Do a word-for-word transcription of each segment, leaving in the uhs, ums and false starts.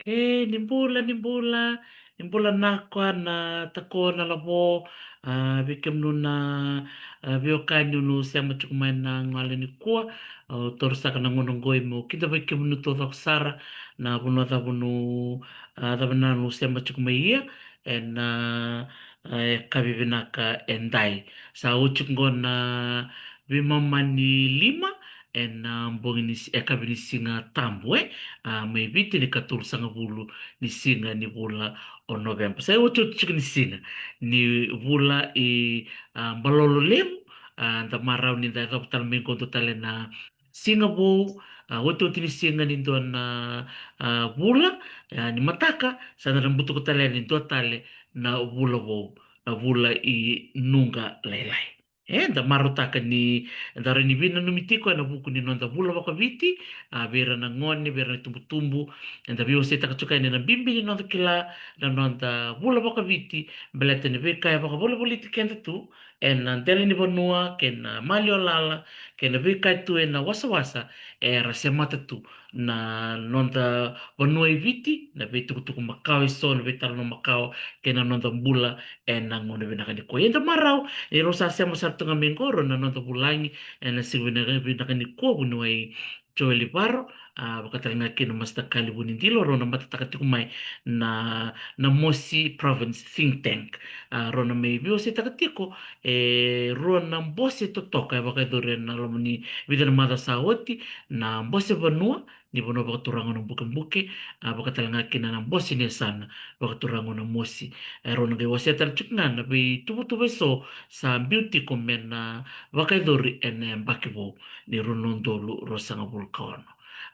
E, ni bula, ni bula, ni bula na koa na tako na lavo, a, vei kemunu na, a, veiwekani unu sema tiko mai na gole ni kua, a, o toro saka na gona goi mo kida vei kemunu to cako sara, na vunu a cavunu, a, cavanu sema tiko mai ia, e na, a, e kavi vinaka e dai. Sa oti gona veimama ni lima, e na bogi ni si-, e kavi ni siga tabu, e, a, mai Viti ni katolu sagavulu ni siga ni vula o Noveba. Sa oti oti tiko ni siga ni vula i, a, Balolo Lemu, a, da marau ni da e cava tale mai godo tale na siga vou, a, oti oti ni siga ni dua na, a, vula, a, ni mataka, sa da na butuka tale ni dua tale na vula vou, na vula i nuqa lailai. E, da marautaka ni da rai ni vinanumi tiko e na vuku ni noda vula vakaviti, a, vei ira na gone, vei ira na tubutubu, e da veiwaseitaka tiko yani na bibi ni noda kila na noda vula vakaviti, baleta ni veika e vakavolivoliti keda tu, e na dela ni vanua, kei na maliwa lala, kei na veika e tu e na wasawasa, era semata tu na noda vanua i Viti, na veitukutuku makawa e so, na veitalanoa makawa, kei na noda bula e na gauna vinaka ni kua. Ia da marau, e rau sa sema sara tu ga mai qo, rau na noda vulagi, e na siga vinaka, vinaka ni kua, vuniwai Joeli Varo, a, vakatalega kina Masita Kali Vunidilo, rau na matataka tiko mai na, na Mosi Province Think Tank. A, rau na mai veiwaseitaka tiko, e, rua na bose totoka, e vakayacori e na loma ni vica na macawa sa oti, na bose vanua, ni vanua vakaturaga na Bukebuke, a, vakatalega kina na bose ni yasana, vakaturaga na Mosi. E, rau na qai wasea tale tiko ga na veituvatuva e so, sa biu tiko me na vakayacori e na yabaki vou ni rua na udolu ruasagavulu ka ono.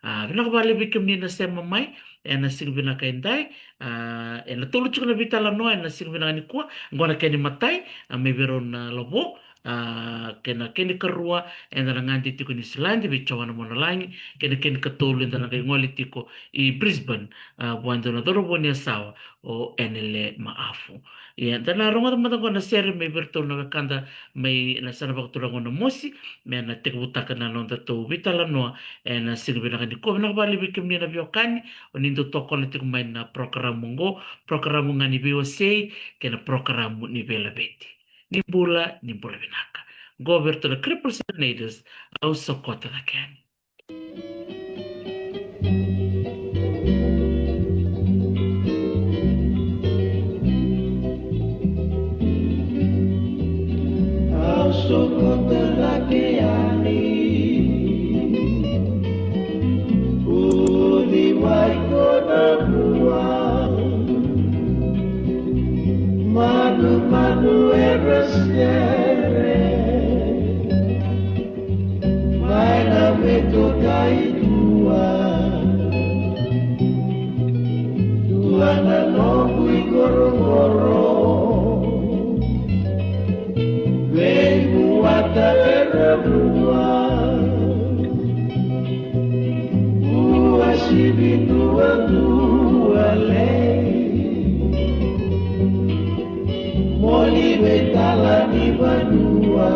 A, vinaka vakalevu vei kemuni na sema mai, e na siga vinaka e dai, a, e na tolu tiko na veitalanoa, e na siga vinaka ni kua, qo na kena imatai, a, mai vei rau na lavo, a, kei na kena ikarua, e da na gade tiko i Niusiladi, vei Joana Monalagi, kei na kena ikatolu, e da na qai gole tiko i Brisbane, a, vua e dua na cauravou ni yasawa, o Enele Maafu. Ia, da na rogoca mada qo na sere mai vei iratou na wekada mai na yasana vakaturaga na Mosi, me na tekivutaka na nodatou veitalanoa e na siga vinaka ni kua. Vinaka vakalevu vei kemuni na veiwekani, o ni dau tokona tiko mai na porokaramu oqo, porokaramu ga ni veiwasei, kei na porokaramu ni veilaveti. Ni bula, ni bula vinaka. Qo vei iratou na Cripple Serenaders, au sokota cake yani. Au sokota cake yani. Uciwai ko na vua. Manumanu era sere. Mai na vetoka i tua. Tua na noqu i qorogoro. Vei vuata era vua. Ua sivi duadua lei. Moli vei tala ni vanua.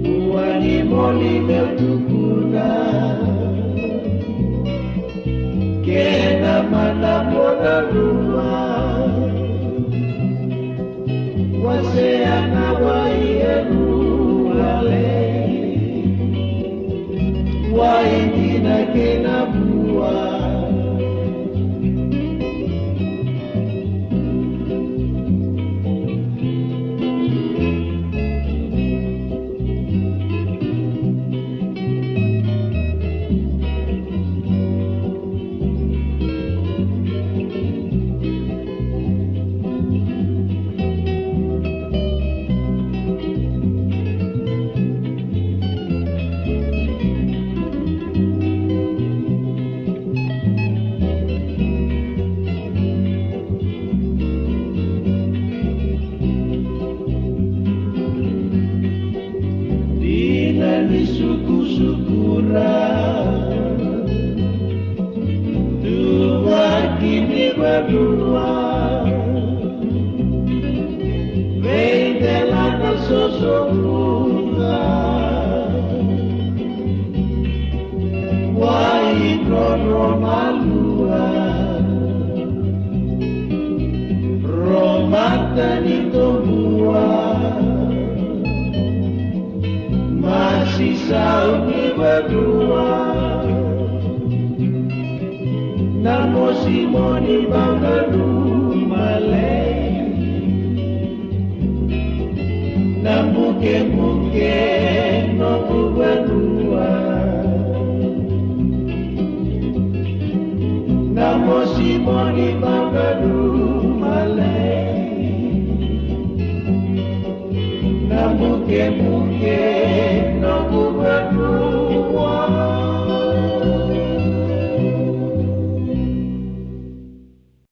Ua ni moli meu tukuna. Kena mana mo na rua. Wasea na wai e rua lei. Wai dina kei na vua. Dina ni sukusukura. Tuvaki ni vanua. Vei dela na sosokuga. Wai droro Vanua, na mosi moni vakalumalei. Na bukebuke noqu vanua, na mosi moni vakalumalei. Na bukebuke noqu vanua.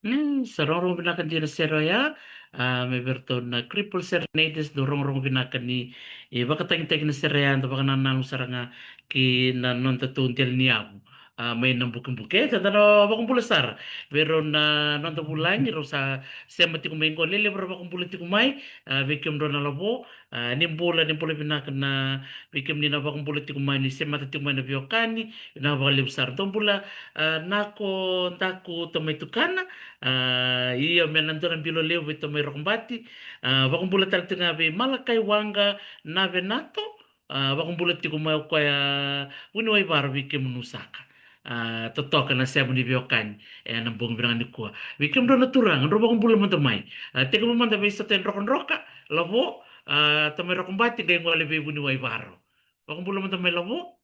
Mm, sa rorogo vinaka dina na sere oya, a, me vei iratou na Cripple Serenaders, dou rogorogo vinaka ni, e, vakatagitaki na sere oya, da vakanananu sara ga ki na nodatou dela ni yavu. A, mai na bukebuke, e, sa da na vakabula sara vei rau na noda vulagi, rau sa sema tiko mai qo, lelevu ra vakabula tiko mai, a, vei kemudrau na lavo, a, ni bula, ni bula vinaka na, vei kemuni na vakabula tiko mai ni semata tiko mai na veiwekani, vinaka vakalevu sara. Dou bula, a, Nako Daku Tamai Tukana, a, io me na dua na bilo levu vei Tamai Rokobati, a, vakabula tale tiko ga vei Malakai Waqa Navenato, a, vakabula tiko mai o koya vuniwai Varo vei kemunu saka. A, totoka na sema ni veiwekani, e, na bogi vinaka nikua. Vei kemudrau na turaga, drau vakabula mada mai. A, tekivu mada vei Sote Drokadroka, lavo, a, Tamai Rokobati qai gole vei vuniwai Varo. Vakabula mada mai lavo.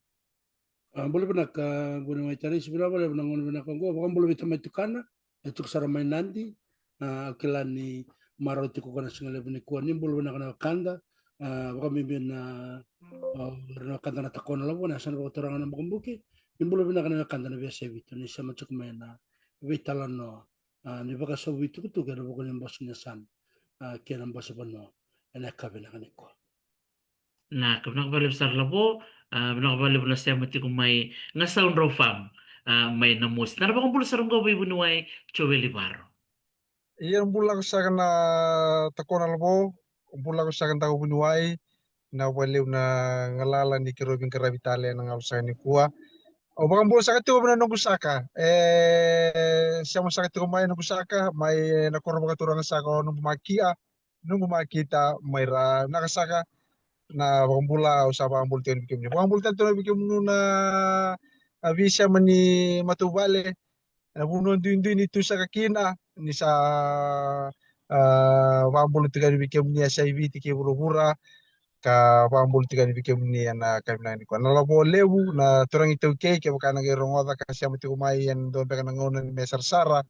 A, bula vinaka, vuniwai Tarisi, vinaka vakalevu na gauna vinaka oqo. Vakabula vei Tamai Tukana, e tiko sara mai Nadi, a, au kila ni marau tiko ko na siga levu nikua. Ni bula vinaka na wekada, a, vakabibi na, a, na wekada na Takona Lavo, na yasana vakaturaga na Bukebuke. Ni bula vinaka na wekada na veiyasai vitu, ni sema tiko mai na veitalanoa, a, ni vakasavu itukutuku ena vuku ni bose ni yasana, a, kei na bose vanua, ena yakavi vinaka nikua. Na ka vinaka vakalevu sara lavo, a, vinaka vakalevu na sema tiko mai Gasau Drau Farm, a, mai Namosi. Na vakabula sara qo vei vuniwai Joeli Varo. Ia bula saka na Takona Lavo, bula saka Daku vuniwai, vinaka vakalevu na galala ni keirau veiqaravi tale ena gauna saka nikua. Au vakabula saka tiko vei na noqu saka, e, sema saka tiko mai noqu saka, mai, e, na koro vakaturaga saka o Noqu Makia, Noqu Makita mai Ra, vinaka saka na vakabula, au sa vakabula tiko vei kemuni. Vakabula tale tiko vei kemuni na, a, veisema ni matavuvale, na vanua duidui ni tu saka kina, ni sa, a, vakabula tiko yani vei kemuni yasai Viti kei vuravura, ka vakabula tiko yani vei kemuni ena yakavi vinaka nikua. Na lavo levu, na turaga iTaukei, kevaka na qai rogoca ka sema tiko mai ena dua beka na gauna ni me sarasara,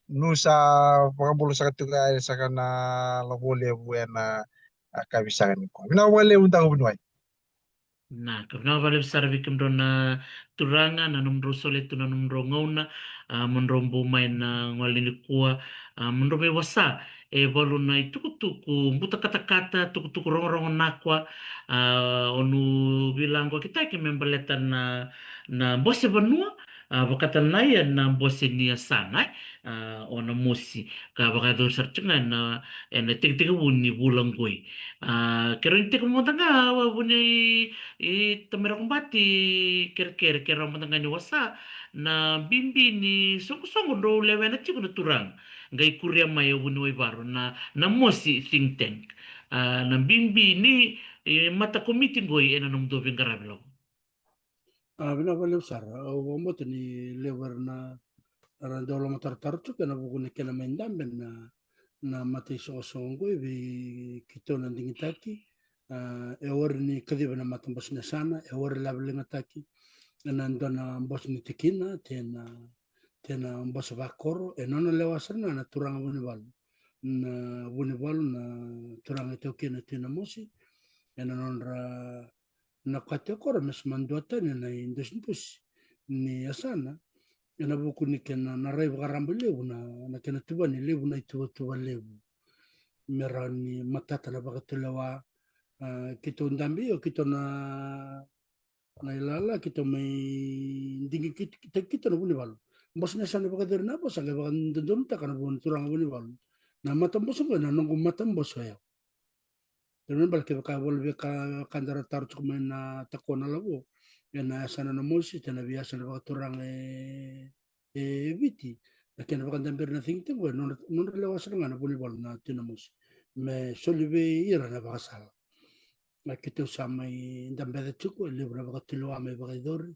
niu sa vakabula saka tiko yani saka na lavo levu ena yakavi saka nikua. Vinaka vakalevu Daku vuniwai. Na ka vinaka vakalevu sara vei kemudrau na turaga, na nomudrau soli tu na nomudrau gauna, a, mo drau bau mai na gole nikua, a, mo drau mai wasa e valu na itukutuku buta katakata, tukutuku rogorogo nakua, a, o nu veilaqokitaki me baleta na, na bose vanua, a, vakatana ia na bose ni yasana, e, a, o Namosi, ka vakayacori sara tiko ga ena, ena tekitekivu ni vula qoi. A, keirau ni tekivu mada ga, a, vuniwai Tamarikubati, kerekere, keirau mada ga ni wasa na bibi ni soqosoqo drau lewena tiko na turaga. Qai kuria mai o vuniwai Varo na, Namosi think tank. A, na bibi ni, e, mata komiti qoi ena nomudou veiqaravi lavo. A, vinaka vakalevu sara. Au vakabauta ni levu era na, era dau lomatarotaro tiko ena vuku ni kena mai dabe na, na mata isoqosoqo qoi vei keitou na digitaki. A, e warai ni kacivi na matabose ni yasana, e warai ni laveligataki ena dua na bose ni tikina, te na, te na bose vakoro, e nona lewa sara ga na turaga Vunivalu. Na Vunivalu, na turaga iTaukei na Tui Namosi, ena nodra na kati o koro me sa ma duatani na idusidusi ni yasana, ena vuku ni kena na rai vakaraba levu na, na kena tuvani levu na ituvatuva levu. Me rawa ni matata na vakatulewa, a, keitou dabe io, keitou na, na ilala, keitou mai digi kit-, kita, keitou na Vunivalu. Bose ni yasana vakaceri na vosa, qai vakadodonutaka na Vuni, turaga Vunivalu. Na matabose qo, na noqu matabose o yau. Kena ibalebale kevaka e voleka ka dara taro tiko mai na Takona Lavo ena yasana Namosi, se na veiyasana vakaturaga e, e Viti, na kena vakadaberi na think tank qo, e nodra, nodra lewa sara ga na Vunivalu na Tui Namosi me soli vei ira na vakasala. Na keitou sa mai dabeca tiko e levu na vakatulewa mai vakayacori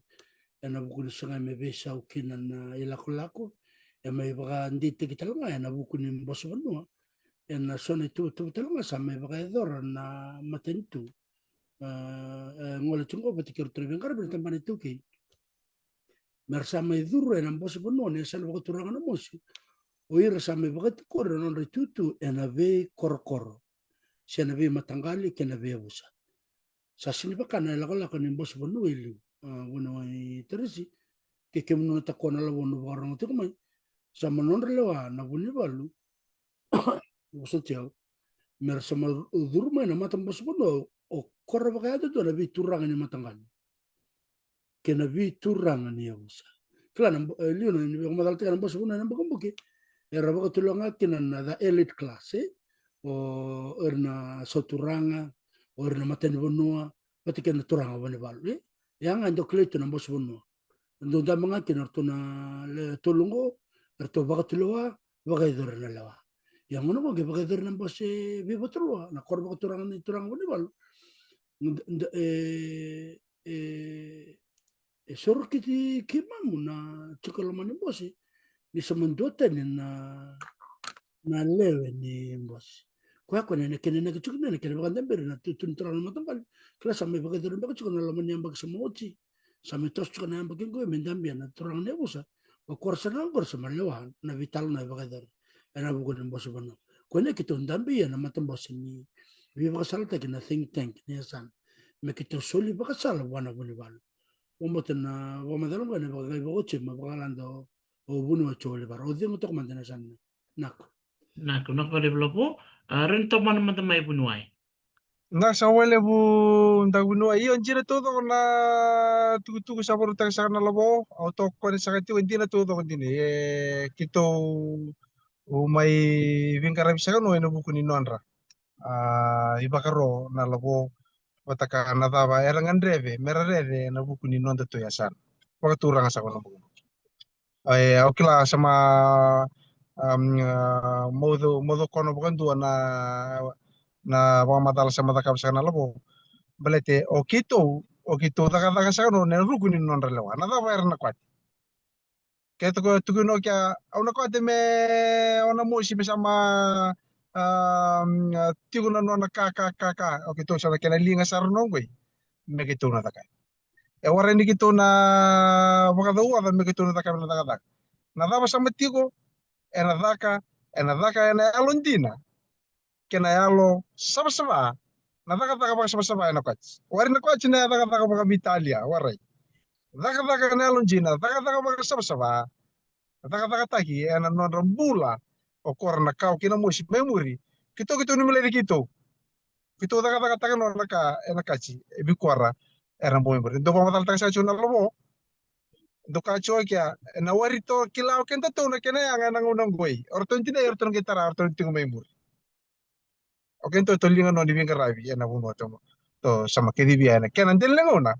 ena vuku ni sagai me veisau kina na ilakolako, e mai vakadeitaki tale ga ena vuku ni bose vanua ena so na ituvatuva tale ga sa mai vakayacora na matanitu. E gole tiko vata kei iratou na veiqaravi na tabana iTaukei me ra sa mai curu ena bose vanua ni yasana vakaturaga na mosi. O ira sa mai vakatikori na nodra itutu ena veikorokoro se na veimataqali kei na veiyavusa. Sa sini vaka na ilakolako ni bose vanua i liu. A, vuniwai Tarisi, ke kemuni na takoa na lavo na vakarorogo tiko mai, sa mai nodra lewa na Vunivalu, vosoti au, me ra sa mai curu mai na matabose vanua, o koya ra vakayadudua na veituraga ni mataqali kei na veituraga ni yavusa. Kila na bo-, e liu na ni vakamacalataki na bose vanua ena bukabuki, era vakatulewa ga kina na the elite class, e? O ira na sauturaga, o ira na matanivanua, vata kei na turaga Vunivalu, e? Ia ga e dau kilai tu na bose vanua. Dau dabe ga kina o ratou na le tolu oqo, eratou vakatulewa, vakayacori na lewa. Ia gona oqo qai vakayacori na bose veivatulewa, na koro vakaturaga ni turaga Vunivalu. D-, d-, e, e, e soro kiti keimamu na tiko loma ni bose, ni sa mai duatani na, na lewe ni bose. Koya koya na kena inaki tiko kina na kena vakadaberi na tutu ni turaga na mataqali. Kila sa mai vakayacori beka tiko na loma ni yabaki sa mai oti. Sa mai toso tiko na yabaki qo me dabia na turaga na yavusa. O koya ra sa na qo ra sa mai lewa na veitalanoa e vakayacori ena vuku ni bose vanua. Koya na keitou dabia na matabose ni veivakasalataki na think tank ni yasana. Me keitou soli vakasala vua na Vunivalu. Vakabauta na vakamacala oqo ena vakaqai vakaoti ma vakalada o, o vuniwai Joe Olivera. O cegu toka mada na yasana. Naka. Naka, naka vakalevu Lavo. A, rawa ni tomana mada mai vuniwai. Naka saka vakalevu daku vuniwai. Io, dina taucoko na tukutuku sa vakarautaka saka na Lavo. Au tokoni saka tiko, dina taucoko dina. E, keitou mai veiqaravi saka no ena vuku ni nodra, a, ivakaro na Lavo, vata ka na cava era gadreva me ra rere ena vuku ni nodatou yasana vakaturaga saka na bukabuki. E, au kila sa ma, am, a, mauco-, maucokona vakadua na, na vakamacala sa mai cakava saka na Lavo. Baleta o keitou, o keitou cakacaka saka no ena ruku ni nodra lewa. Na cava era na kwati? Ke toko tukuna o kea, au na kwati me o Namosi me sa ma, am, a, tiko na nona ka, ka, ka, ka. O keitou sa na kena liga sara na oqo i me keitou na caka. E warai ni keitou na vakacauoca me keitou na caka, me na cakacaka. Na cava sa mai tiko, ena caka, ena caka ena yalo dina kei na yalo savasava. Na cakacaka vakasavasava ena kwati. Warai na kwati na cakacaka vakaveitalia, warai. Cakacaka ena yalo dina, cakacaka vakasavasava. Cakacakataki ena nodra bula o koya ra na kawa kei Namosi mai muri. Keitou, keitou ni malai keitou. Keitou cakacakataka nona ka ena kati e vei koya ra era bau mai muri. Dou vakamacalataka saka tiko na Lavo. Dou kaya tiko o kea, ena wari to kila o kedatou na kena yaga ena gauna oqo i. O ratou dina, o ratou na qai tara, o ratou na tiko mai muri. O kedatou tou liga no ni veiqaravi ena vanua tou, tou sa mai kacivi ena kena dela ni gauna.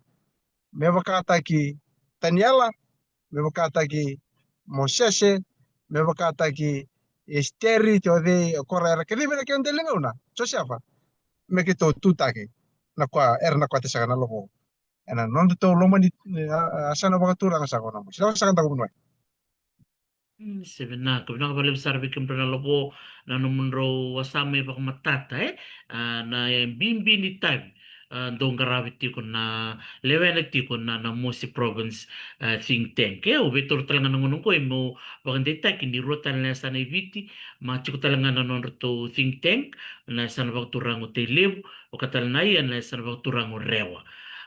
Me vakataki Taniela, me vakataki Mosese, me vakataki Esiteri, Timoci, o koya ra era kacivi ena kena dela ni gauna, Josefa. Me keitou tutaki na koya era na kwati saka na Lavo ena nodatou loma ni, a, a, yasana vakaturaga saka o Namosi. Lako saka daku vuniwai. Mm, se vinaka, vinaka vakalevu sara vei kemudrau na Lavo na nomudrau wasa mai vakamatata, e? A, na, e, bibi ni itavi, a, dou qaravi tiko na lewena tiko na, na Namosi Province, a, Think Tank, e? Au via taura tale ga na gauna oqo meu vakadeitaka ni rua tale na yasana i Viti mai tiko tale ga na nodratou think tank, na yasana vakaturaga o Tailevu, vaka tale ga na yasana vakaturaga o Rewa.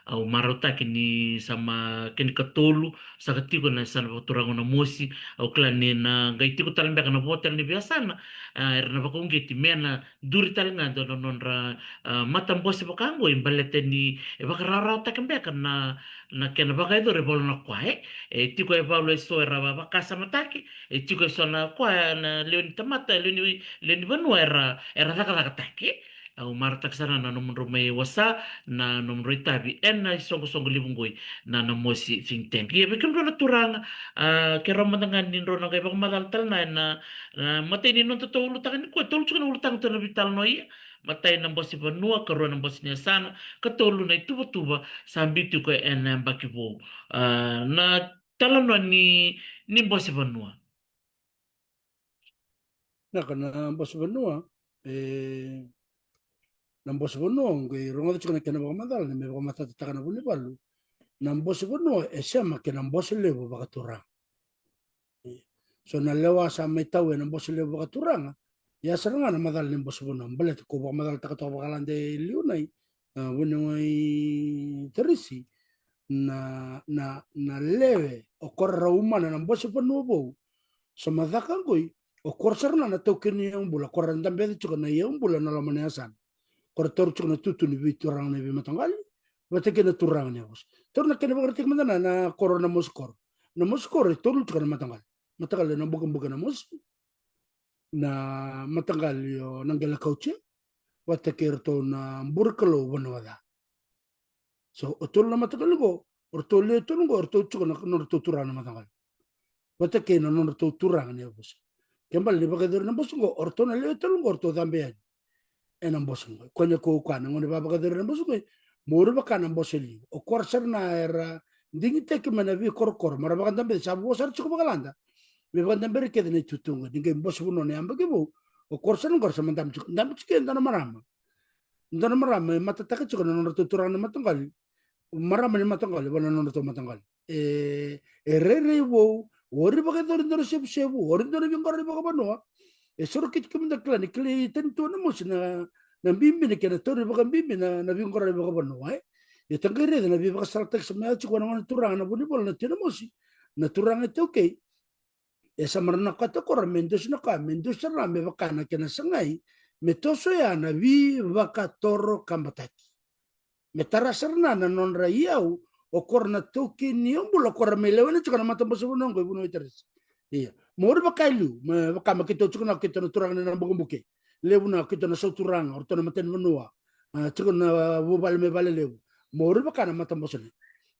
Au marautaka ni sa mai kena ikatolu saka tiko na yasana vakaturaga o Namosi. Au kila ni na qai tiko tale beka na vo tale ni veiyasana, a, era na vakauqeti me na duri tale ga e dua na nodra, a, matabose vaka oqo i, baleta ni e vakarawarawataki beka na, na kena vakayacori e valu na koya, e. E tiko e valu e so era va-, vakasamataki, e tiko e so na koya na lewe ni tamata, lewe ni, lewe ni vanua era, era cakacakataki. Au marautaka sara na nomudrau mai wasa na nomudrau itavi ena isoqosoqo levu oqo i na, na Namosi Think Tank. Ia vei kemudrau na turaga, a, keirau mada ga ni drau na qai vakamacala tale na ena, na imatai ni nodatou ulutaga nikua, tolu tiko na ulutaga tou na veitalanoa, ia Matai na bose vanua, karua na bose ni yasana, katolu na ituvatuva sa biu tiko ena yabaki vou. A, na talanoa ni, ni bose vanua. Na ka na bose vanua, e, na bose vanua, qai rogoca tiko na kena vakamacala, na me vakamatatataka na Vunivalu. Na bose vanua, e sema kei na bose levu vakaturaga. So na lewa sa mai tau ena bose levu vakaturaga, ia sara ga na macala ni bose vanua, baleta ko vakamacalataka toka vakalade e liu nai, a, vuniwai Tarisi, na, na, na lewe, o kora ra umana na bose vanua vou, sa macaka qoi, o kora sara na, na taukeni yaubula, kora ra dabe tiko na yaubula na loma ni yasana. Kora tauri tiko na tutu ni veituraga na veimataqali, vata kei na turaga ni yavusa. Tauri na kena vakaraitaki mada na, na koro na mosi koro. Na mosi koro e tolu tiko na mataqali. Mataqali na bukabuka na mosi. Na mataqali o na qele kautia. Vata kei ratou na buri kalou vanua ca. So, o tolu na mataqali qo, o ratou lewe tolu qo, o ratou tiko na, nodratou turaga na mataqali. Vata kei na nodratou turaga na yavusa. Ke bale ni vakayacori na bose qo, o ratou na lewe tolu qo, o ratou cabe yani. Ena bose qo. Koya na kau kaya, na gauna vakayacori na bose qo, mauri vaka na bose liu. O kora sara na era digitaki mai na veikorokoro, mara vakadabe sa vo sara tiko vakalada. Me vakadaberi kece na itutu qo, ni qai bose vanua na yabaki vou. O kora sara qo, sa ma dabe tiko, dabe tiko e dua na marama. Dua na marama e matataka tiko na nodratou turaga na mataqali. Marama ni mataqali, vua na nodratou mataqali. E, e rairai vou, ori vakayacori dua na sevusevu, ori dua na veiqaravi vakavanua. E soro kiti kemudou kila ni kilai tani tu na mosi na, na bibi na kena tauri vakabibi na, na veiqaravi vakavanua, e. E taqai raica na veivakasalataki sa mai yaco tiko vua na gone turaga na Vunivalu na tina mosi. Na turaga e taukei. E sa mara na kata kora me dosi na ka, me dosi sara me vaka na kena sagai, me toso ya na veivakatoro kabataki. Me tara sara na, na nodra iyau, o kora na taukei ni yaubula, kora me lewena tiko na matabose vanua qo i Vuniwai Tarisi. Ia. Mauri vaka e liu, me vaka me keitou tiko na keitou na turaga na bukabuke. Levu na keitou na sauturaga, o ratou na matanivanua. A, tiko na vuvale me vale levu. Mauri vaka na matabose na.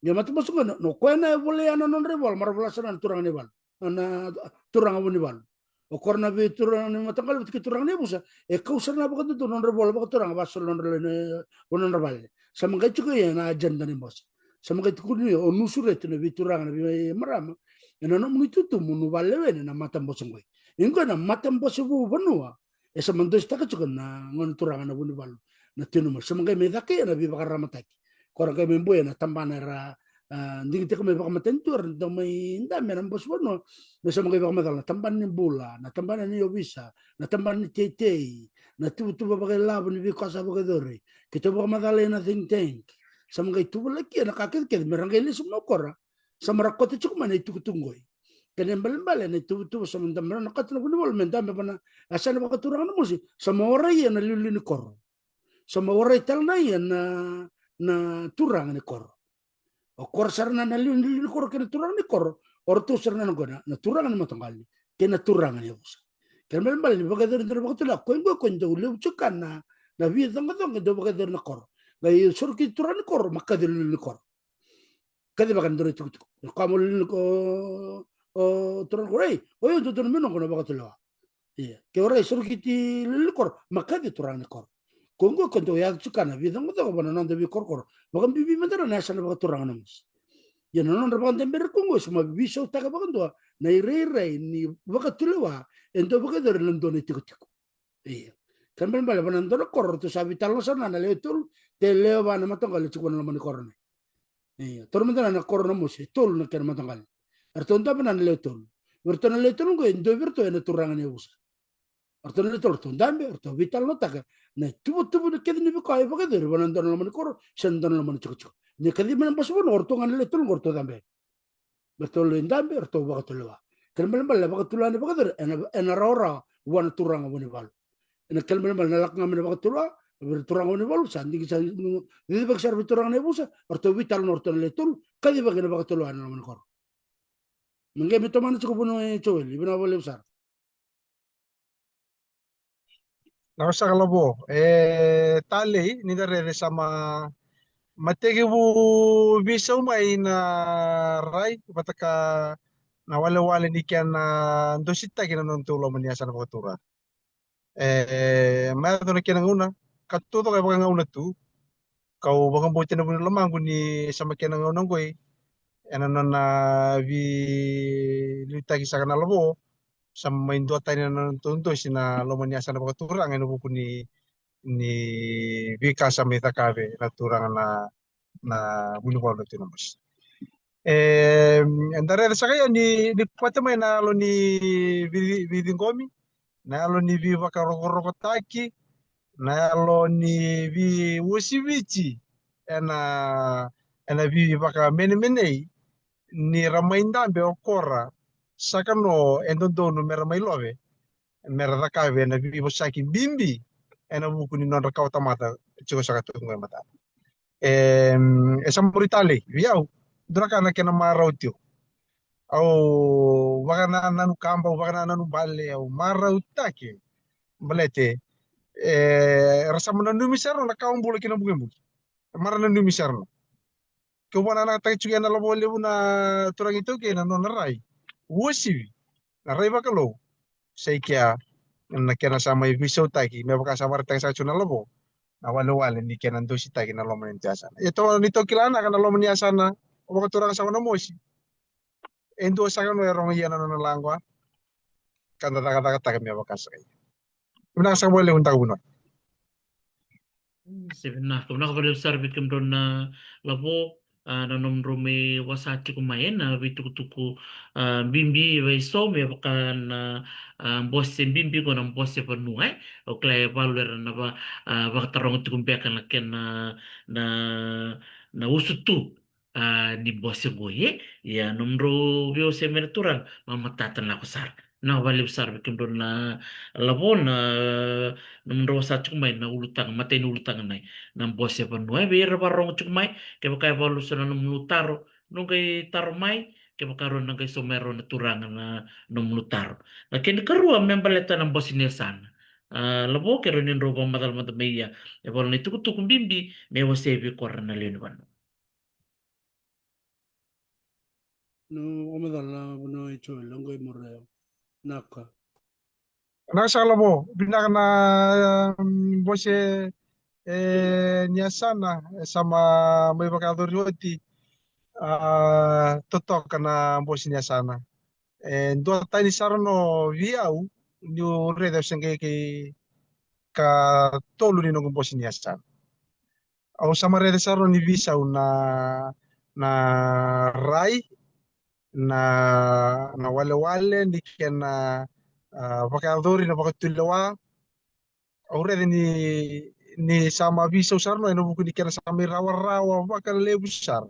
Ia matabose qo, no, no koya na e volai ya na nodra ivola, mara vola sara na turaga na ivalu. Na turaga Vunivalu. O kora na veituraga ni mataqali vata kei turaga ni yavusa, e kau sara na vakadodonu nodra vola vakaturaga, vasolo nodra lewe na, o nodra vale. Sa maqai tiko ia na agenda ni bose. Sa maqai tukuni o nu sureti na veituraga na veimarama. Ena nomuni tutu mo nu valewena na matabose qoi. Iqo na matabose vou vanua. E sa madositaka tiko na gone turaga na Vunivalu. Na tino mo sa maqai mai caka ia na veivakararamataki. Kora qai mai buya na tabana era a, digitaka mai vakamatanitu era dau mai dabe ena bose vanua. Me sa maqai vakamacala na tabana ni bula, na tabana ni ovisa, na tabana ni teitei, na tuvatuva vakailavo ni veika sa vakayacori. Keitou vakamacala ena think tank. Sa maqai tuvalaki ena ka kecekece me ra qai lesu mai o kora. Sa mara koto tiko mai na itukutuku qoi. Kena ibalebale na ituvatuva sa mara na koto na Vunivalu me dabe vana a sa na vakaturaga na mosi. Sa ma warai ena liuliu ni koro. Sa ma warai tale na ia na, na turaga ni koro. O kora sara na, na liuliu ni koro kei na turaga ni koro. O ratou sara na qo na, na turaga ni mataqali kei na turaga ni yavusa. Kena ibalebale ni vakayacori dua na vakatulewa, koya qo koya dau levu tiko na, na veicoqacoqa dau vakayacori na koro. Qai soro kei turaga ni koro, ma kaci liuliu ni koro. Kacivaka na dua na itukutuku. Koya mo liuliu ni koro, o turaga ni koro, ei, o yau dodonu me noqu na vakatulewa. Ia, ke o rai soro kiti liuliu ni koro, ma kaci turaga ni koro. Ko qo ko dau yaco tiko na veicoqacoqa vua na noda veikorokoro. Vakabibi mada na yasana vakaturaga na mosi. Ia na nodra vakadaberi ko qo sa ma veisautaka vakadua na irairai ni vakatulewa e dau vakayacori na dua na itikotiko. Ia. Kena ibalebale vua na dua na koro ratou sa veitalanoa sara na lewe tolu, te lewe va na mataqali tiko vua na loma ni koro na. Ia, taura mada na koro na mosi, e tolu na kena mataqali. Eratou dabe na lewe tolu. Eratou na lewe tolu qo e dua vei iratou ena turaga ni yavusa. Eratou na lewe tolu, eratou dabe, eratou veitalanoataka na ituvatuva na kece ni veika e vakayacori vua na dua na loma ni koro se na dua na loma ni tikotiko. Ni kaci mai na bose vanua, eratou ga na lewe tolu qo eratou dabe. Eratou lai dabe, eratou vakatulewa. Kena ibalebale na vakatulewa ni vakayacori ena, ena rawarawa vua na turaga Vunivalu. Ena kena ibalebale na lako ga mai na vakatulewa vei ira turaga Vunivalu, sa digi sa cicivaki sara vei turaga na yavusa, eratou veitalanoa eratou na lewe tolu, kacivaki na vakatulewa ena loma ni koro. Me qai me tomana tiko vuna e Joeli, vinaka vakalevu sara. Na wasaka lavo e talei ni da rere sa ma, ma tekivu veisau mai na rai vata ka na walewale ni kena dositaki na nodatou loma ni yasana vakaturaga. E, mai yaco na kena gauna, ka taucoko e vakagauna tu. Kau vakabauta ena vuku ni lomaqu ni sa mai kena gauna oqoi ena nona veiliutaki saka na Lavo, sa mai duatani na nona tou dosi na loma ni yasana vakaturaga ena vuku ni, ni veika sa mai cakava na turaga na, na vunivalu tu na mosi. E, eda raica saka ia ni, ni vata mai na yalo ni vei, veiciqomi, na yalo ni veivakarokorokotaki, na yalo ni veiuasiviti ena, ena veivakamenemenei ni ra mai dabe o kora saka no e dodonu me ra mai love, me ra cakava na veivosaki bibi ena vuku ni nodra kawatamata tiko saka tu qo e matana. E, e sa muri talei vei au, dua na ka na kena marau tiko. Au vakanananu kaba, au vakanananu bale, au marautaki baleta e, era sa mai nanumi sara na ka o bula kina bukebuke. Mara nanumi sara na. Keu vakananataki tiko ena Lavo levu na turaga iTaukei na nona rai uasivi, na rai vakalou. Sa i kea na kena sa mai veisautaki me vaka sa vakaraitaka saka tiko na Lavo, na walewale ni kena dositaki na loma ni yasana. E to ni to kila na ka na loma ni yasana vakaturaga saka na mosi. E dua saka no e rogo ia na nona laqua ka da cakacakataka me vaka saka ia. Vinaka saka vakalevu, vinaka vunau. Se vinaka, vinaka vakalevu sara vei kemudrau na Lavo, a, na nomudrau mai wasa tiko mai ena veitukutuku, a, bibi vei so me vaka na, a, bose bibi ko na bose vanua, e. Au kila e valu era na va, a, vakataroga tiko beka na kena na, na usutu a, ni bose qo, e? Ia, nomudrau veiwasei mai na turaga, ma matata na ko sara. Na vakalevu sara vei kemudrau na Lavo na nomudrau wasa tiko mai na ulutaga, matai ni ulutaga nai, na bose vanua. E vei ira vakarogo tiko mai, kevaka e valu so na nomunu taro, no qai taro mai, kevaka rau na qai so mai rau na turaga na nomunu taro. Na kena karua me baleta na bose ni yasana. A, Lavo, ke rau ni drau vakamacala mada mai ia, e valu na itukutuku bibi me wasei vei kora na lewe ni vanua. No, o macala na vanua i Joel, o qai mora yau. Naka. Naka saka Lavo, vinaka na, um, bose, e, ni yasana, e, sa ma, mai vakayacori oti, a, totoka na bose ni yasana. E, dua tani sara no vei au, niu raica au se qai kei ka tolu ni noqu bose ni yasana. Au sa mai raica sara ni veisau na, na rai, na, na walewale ni kena, a, vakayacori na vakatulewa. Au raica ni, ni sa mai veisau sara no ena vuku ni kena sa mai rawarawa vakalevu sara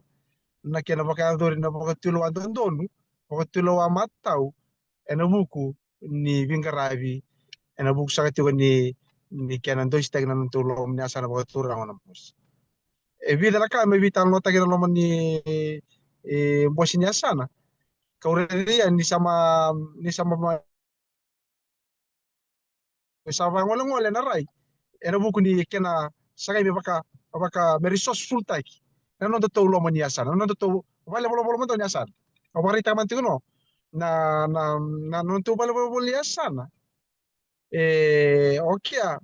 na kena vakayacori na vakatulewa dodonu, vakatulewa matau, ena vuku ni veiqaravi, ena vuku saka tiko ni, ni kena dositaki na nodatou loma ni yasana vakaturaga na bose. E vica na ka me veitalanoataki na loma ni, e, bose ni yasana. Kau raica ni sa ma, ni sa ma, ma, sa vagolegole na rai. Ena vuku ni kena sa qai me vaka, vaka me resourceful taki na nodatou loma ni yasana, na nodatou vale volavola mada ni yasana. Au vakaraitaka mada tiko no na, na, na nodatou vale volavola ni yasana. E, okay,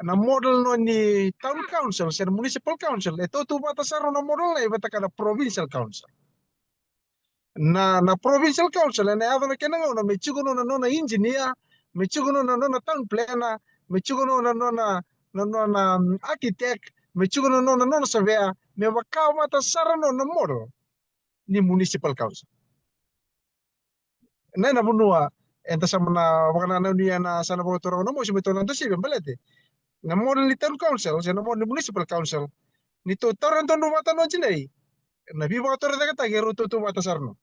na model no ni town council se na municipal council, e tautauvata sara na model na i vata kei na provincial council. Na, na provincial council ena yaco na kena gauna me tiko no na nona engineer, me tiko no na nona town planner, me tiko no na nona, na nona, um, architect, me tiko no na nona, nona surveyor, me vakavata sara no na model ni municipal council. Na, na vanua eda sa mai vakanananu ena yasana vakaturaga na mosi me tou na dosivi baleta na model ni town council se na model ni municipal council, ni tou taura donu vata no jinei, na veivakatorocaketaki e rau tautauvata sara no.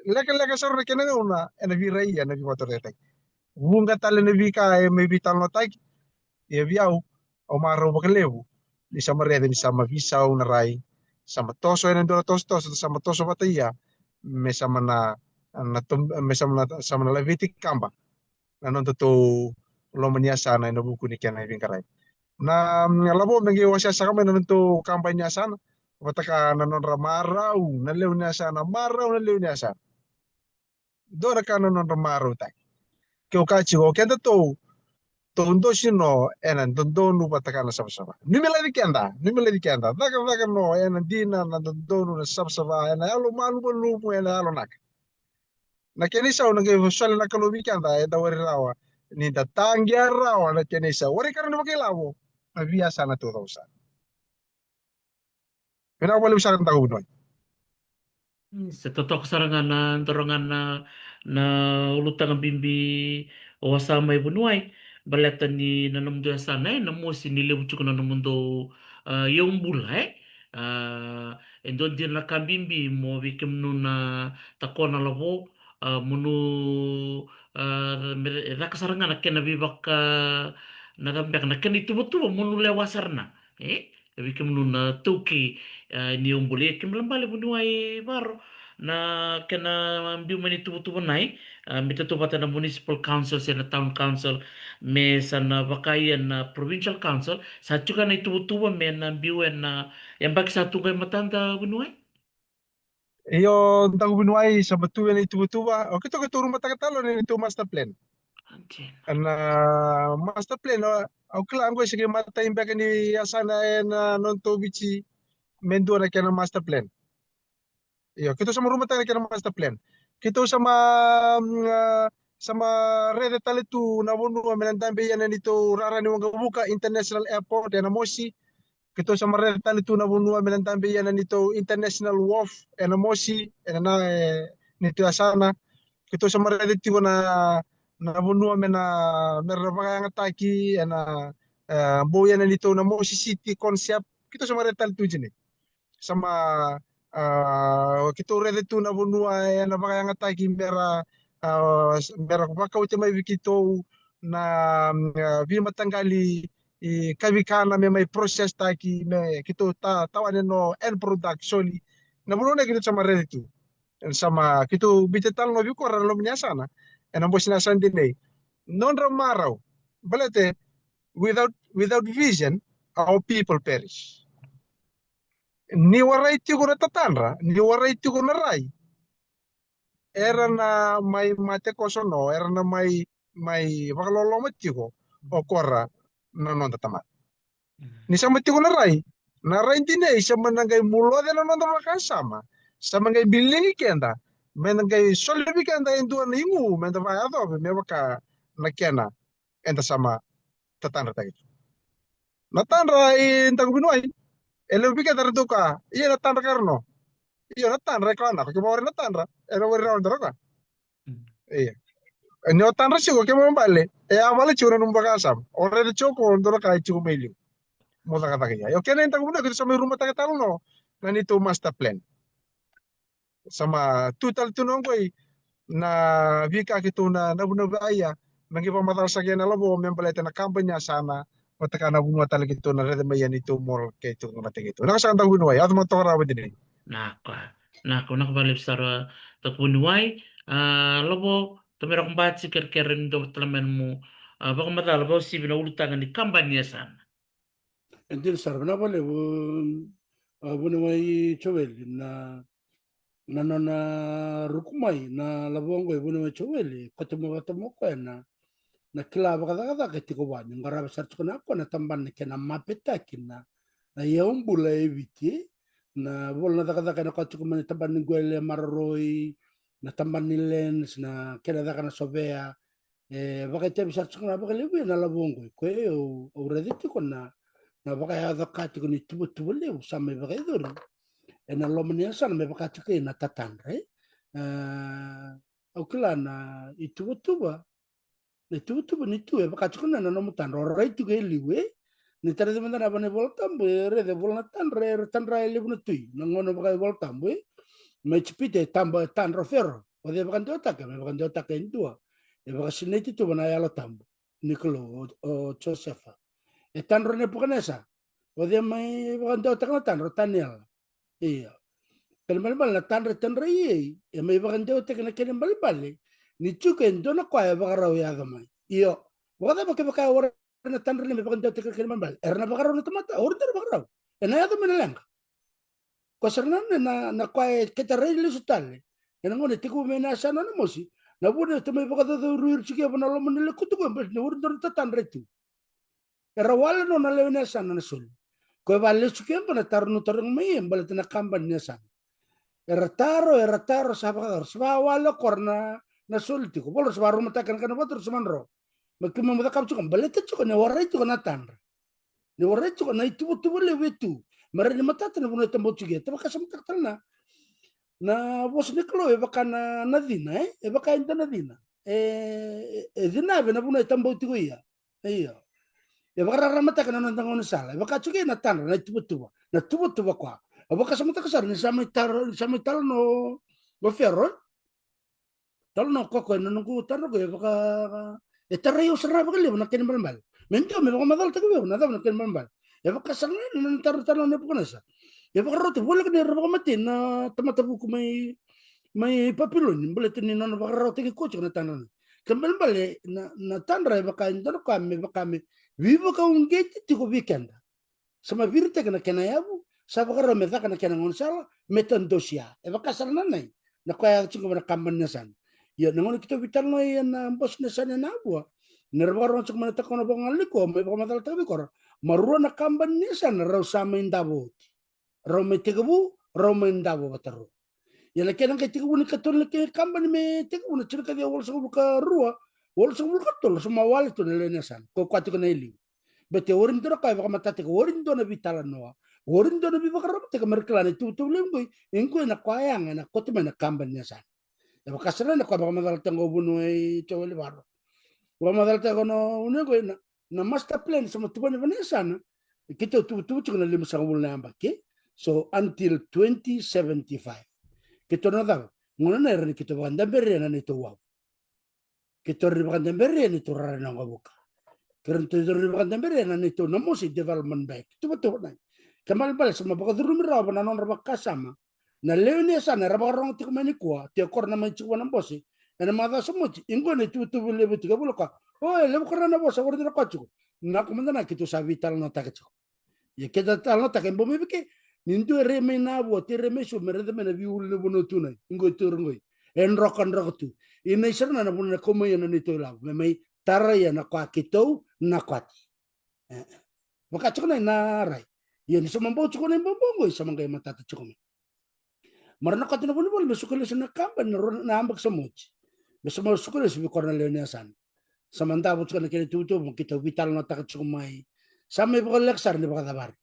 Lekaleka sara na kena gauna ena veirai ia na veivakatorocaketaki. Vuqa tale na veika e mai veitalanoataki. Ia vei au, au marau vakalevu ni sa mai raica ni sa mai veisau na rai, sa mai toso ena dua na tosotoso, sa mai toso vata ia me sa mai na, na tom-, me sa mai na, sa mai na laveti kaba na nodatou loma ni yasana ena vuku ni kena veiqaravi. Na, na Lavo me qai wasea saka mai na nodatou kaba ni yasana vata kei na nodra marau na lewe ni yasana, marau na lewe ni yasana. Dua na ka na nodra marautaki. Keu kaya tiko, o kedatou Tou dosi no ena dodonu vata kei na savasava. Numilaici keda, numilaici keda. Cakacaka no ena dina na dodonu na savasava, ena yalo malumalumu, ena yalo naka. Na kena isau na qai sole na Kalou vei keda, eda wari rawa ni da taqea rawa na kena isau. Wari kara na vakailavo na veiyasana taucoko sara. Vinaka vakalevu sara, daku vuniwai. Mm, se totoka sara ga na doro ga na, na ulutaga bibi o wasa mai vuniwai. Baleta ni na nomudou yasana, e, na mosi ni levu tiko na nomudou, a, iyaubula, e. A, e dua dina na ka bibi mo vei kemunu na takona lavo, a, mo nu, a, me, e caka sara ga na kena veivaka, na cava beka, na kena ituvatuva mo nu lewa sara na, e. E vei kemunu na taukei, a, ni iyaubula. Ia kena ibalebale vuniwai Varo, na kena biu mai ni tuvatuvanai, a, me tautauvata na municipal council se na town council, me sa na vakaia na provincial council, sa tiko na ituvatuva me na biu ena yabaki sa tu qai matada vuniwai? Io, daku vuniwai, sa mai tu ena ituvatuva. O keitou, keitou rumataka tale na neitou master plan. Okay. Na master plan, o, au kila qo e se qai matai beka ni yasana ena nodatou Viti me dua na kena master plan. Io, keitou sa mai rumataka na kena master plan. Keitou sa mai, mm, a, sa mai raica tale tu na vanua me na dabe ena neitou rara ni waqavuka, International Airport ena mosi. Keitou sa mai raica tale tu na vanua me na dabe ena neitou International Wharf ena mosi, ena na, e, neitou yasana. Keitou sa mai raica tiko na, na vanua me na, me ra vakayagataki ena, e, bau ena neitou na mosi city concept. Keitou sa mai raica tale tu jini. Sa mai, a, keitou raica tu na vanua ena vakayagataki me ra, a, me ra vakauta mai vei keitou na, a, veimataqali, e, kavikana me mai process taki me keitou ta, tawani no end product soli. Na vanua na keitou sa mai raica tu. Sa mai keitou biuta tale no vei kora na loma ni yasana ena mosi na yasana dinei. Nodra marau. Baleta, without, without vision, our people perish. Ni warai tiko na tatadra, ni warai tiko na rai, era na mai mate koso no, era na mai, mai vakaloloma tiko o kora na noda tamata. Mm. Ni sa mai tiko na rai, na rai dinei sa mai na qai muloce na noda vakasama, sa mai qai biligi keda me na qai soli vei keda e dua na igu me da vakayacova me vaka na kena eda sa mai tatadrataki tu. Na tadra, e, daku vuniwai, e levu vei keda ra dau kaya, ia na tadra ka ra no. Io, na tadra e kila na ko, ke mo warai na tadra, e na warai rawa na tadra ka. Mm. Ia. E, ni o tadra tiko, ke mo bale, e a vale tiko na nomu vakasama. O raica tiko ko dua na ka e tiko mai liu. Mo cakacaka ia. Io, kena, e daku vuniwai, keitou sa mai rumataka tale no na neitou master plan. Sa mai tu tale tu na oqo i na veika keitou na, na vunau vei a ia, me qai vakamacala saka ena lavo me baleta na kabani ni yasana, vata kei na vanua tale keitou na raica mai ia neitou mall keitou na vata keitou. Na ka sa daku vuniwai, yaco mai toka rawa vata nei. Na ka, na ka, na ka vakalevu sara daku vuniwai, a, lavo, tamera ko bati kerekere ni dou tale mai mo, a, vakamacala, vakauasivi na ulutaga ni kabani ni yasana. E dina sara, vinaka vakalevu, a, vuniwai Joeli, na, na nona ruku mai na lavo oqo e vuniwai Joeli, koto mai vata mo koya na, na kila vakacakacaka e tiko vua, ni qarava sara tiko na koya na tabana na kena mapetaki na, na iyaubula e Viti, na vola na cakacaka ena koya tiko mai na tabana ni qwele maroroi, na tabana ni lands, na kena caka na sovea, e vakaitavi sara tiko ga vakalevu ena lavo oqo. Koya au, au raica tiko na, na vakayaco ka tiko ni tuvatuva levu sa mai vakayacori ena loma ni yasana me vaka tiko ena tatadra, e. A, au kila na ituvatuva, na ituvatuva ni tu e vaka tiko na, na nomu tadra, o rai tiko e liu, e. Ni tara mada na vanua iVolatabu, e raica e vola na tadra, era tadra e levu na tui, na gauna vaka iVolatabu, e. Mai Ijipita e taba, e tadra o Fero. O cei e vakadewataka? Me vakadewataka e dua e vakasinaiti tu va na Yalo Tabu, ni Kalou, o, o Josefa. E tadra o Nepukanesa. O cei mai vakadewataka na tadra? O Taniela. Ia. Kena ibalebale na tadra e tadra i ei, e mai vakadewataki na kena ibalebale ni tiko e dua na koya e vakarau yaco mai. Io. Vakacava kevaka e warai na tadra ni mai vakadewataki na kena ibalebale? Era na vakarau na tamata, o ira dau vakarau. Ena yaco mai na leqa. Ko sara na, na, na koya e keta rai lesu tale ena gauna e tekivu mai na yasana na mosi, Na vuna e tamai vakacaucauri ira tiko e va na loma ni lekutu qo e baleta ni o ira dua na tatadra e tu. Era wale no na lewe ni yasana na soli. Ko e valesu ke qo na taro nu taroga mai e baleta na kabani ni yasana. Era taro, era taro sa vakacaro sa vakawale o kora na, na soli tiko. Volo sa vakaromataka na kana vata ra sa madro. Ma kima mo cakava tiko baleta tiko ne warai tiko na tadra. Ne warai tiko na ituvatuva levu e tu. Ma rai ni matata na vuna e tabau tiko e tavakasamataka tale na na vosa ni Kalou e vaka na, na cina, e? E vaka e dua na cina. E, e cina ave na vuna e tabau tiko ia. Ia. E vakararamataka na noda gaunisala. E vaka tiko ia na tadra, na ituvatuva. Na tuvatuva koa. E vakasamataka sara ni sa mai taro, ni sa mai talo no, no Fero. Talo no koko e na noqu tadra ko e vaka e tarai au sara vakalevu na kena balebale. Me dua me vakamacalataki vei au na cava na kena balebale. E vaka sara na nona taro talo na Nepukanesa. E vakarauta voleka ni ra vakamatei na tamata vuku mai mai Papiloni baleta ni nona vakararawataki koya tiko na tadra na. Kena balebale na, na tadra e vaka e dua na ka me vaka me veivakauqeti tiko vei keda. Sa ma viritaki na kena yavu, sa vakarau me caka na kena gaunisala, me tadosia. E vaka sara na nai na koya yaco tiko mai na kabani ni yasana. Ia na gauna keitou veitalanoa ia na bose ni yasana e na vua, ni ra vakarogo tiko mai na takona vakagalili koa mai vakamacalataka vei kora. Ma rua na kabani ni yasana rau sa mai davo oti. Rau mai tekivu, rau mai davo vata rua. Ia na kena qai tekivu ni katolu na kena kabani me tekivu na tinikaciwa walusagavulu ka rua, walusagavulu ka tolu sa ma wale tu na lewe ni yasana ko koya tiko na iliu. Bete ori dua na ka e vakamatatataki, ori dua na veitalanoa, ori dua na veivakaramataki me ra kila na ituvatuva levu qoi. E qoi na koya yaga e na koto mai na kabani ni yasana. E vaka sara na koya vakamacalataka qo vuniwai Joeli Varo. Vakamacalataka qo na vuniwai qoi na na master plan sa ma tuvani vana yasana. Keitou tuvatuva tiko na limasagavulu na yabaki. So until twenty seventy-five keitou na cava gona na era ni keitou vakadaberia na neitou wavu. Keitou ra ni vakadaberia neitou rara na waqavuka. Keitou ra ni vakadaberia na neitou na mosi development bank tuvatuva nai. Ke balebale sa ma vakacurumi rawa vana nodra vakasama na lewe ni yasana era vakarogo tiko mai nikua, tiko kora na mai tiko vana bose ena macawa sa moti. Iqo na ituvatuva levu tiko e vula ka o e levu kora na vosa ori dina koya tiko. Na ko mada na keitou sa veitalanoataka tiko. Ia keitou talanoataka e bau mai vike ni dua e rai mai na vua, te rai mai so me raica mai na veiulu ni vanua tu nai. Iqo e tu ragoi e drokadroka tu. Ina isara na vuna na kau mai ia na neitou ilavo me mai tara ia na koya keitou na koya ti. Vaka tiko na ina rai. Ia ni sa ma bau tiko na ibaubau qoi sa ma qai matata tiko mai. Ma ra na kati na vunivola me suka lesu na kabani na rua na yabaki sa moti. Me sa ma suka lesu vei kora na lewe ni yasana. Sa ma davo tiko na kena tuvatuva ma keitou veitalanoataka tiko mai. Sa mai vakaleka sara ni vakacavari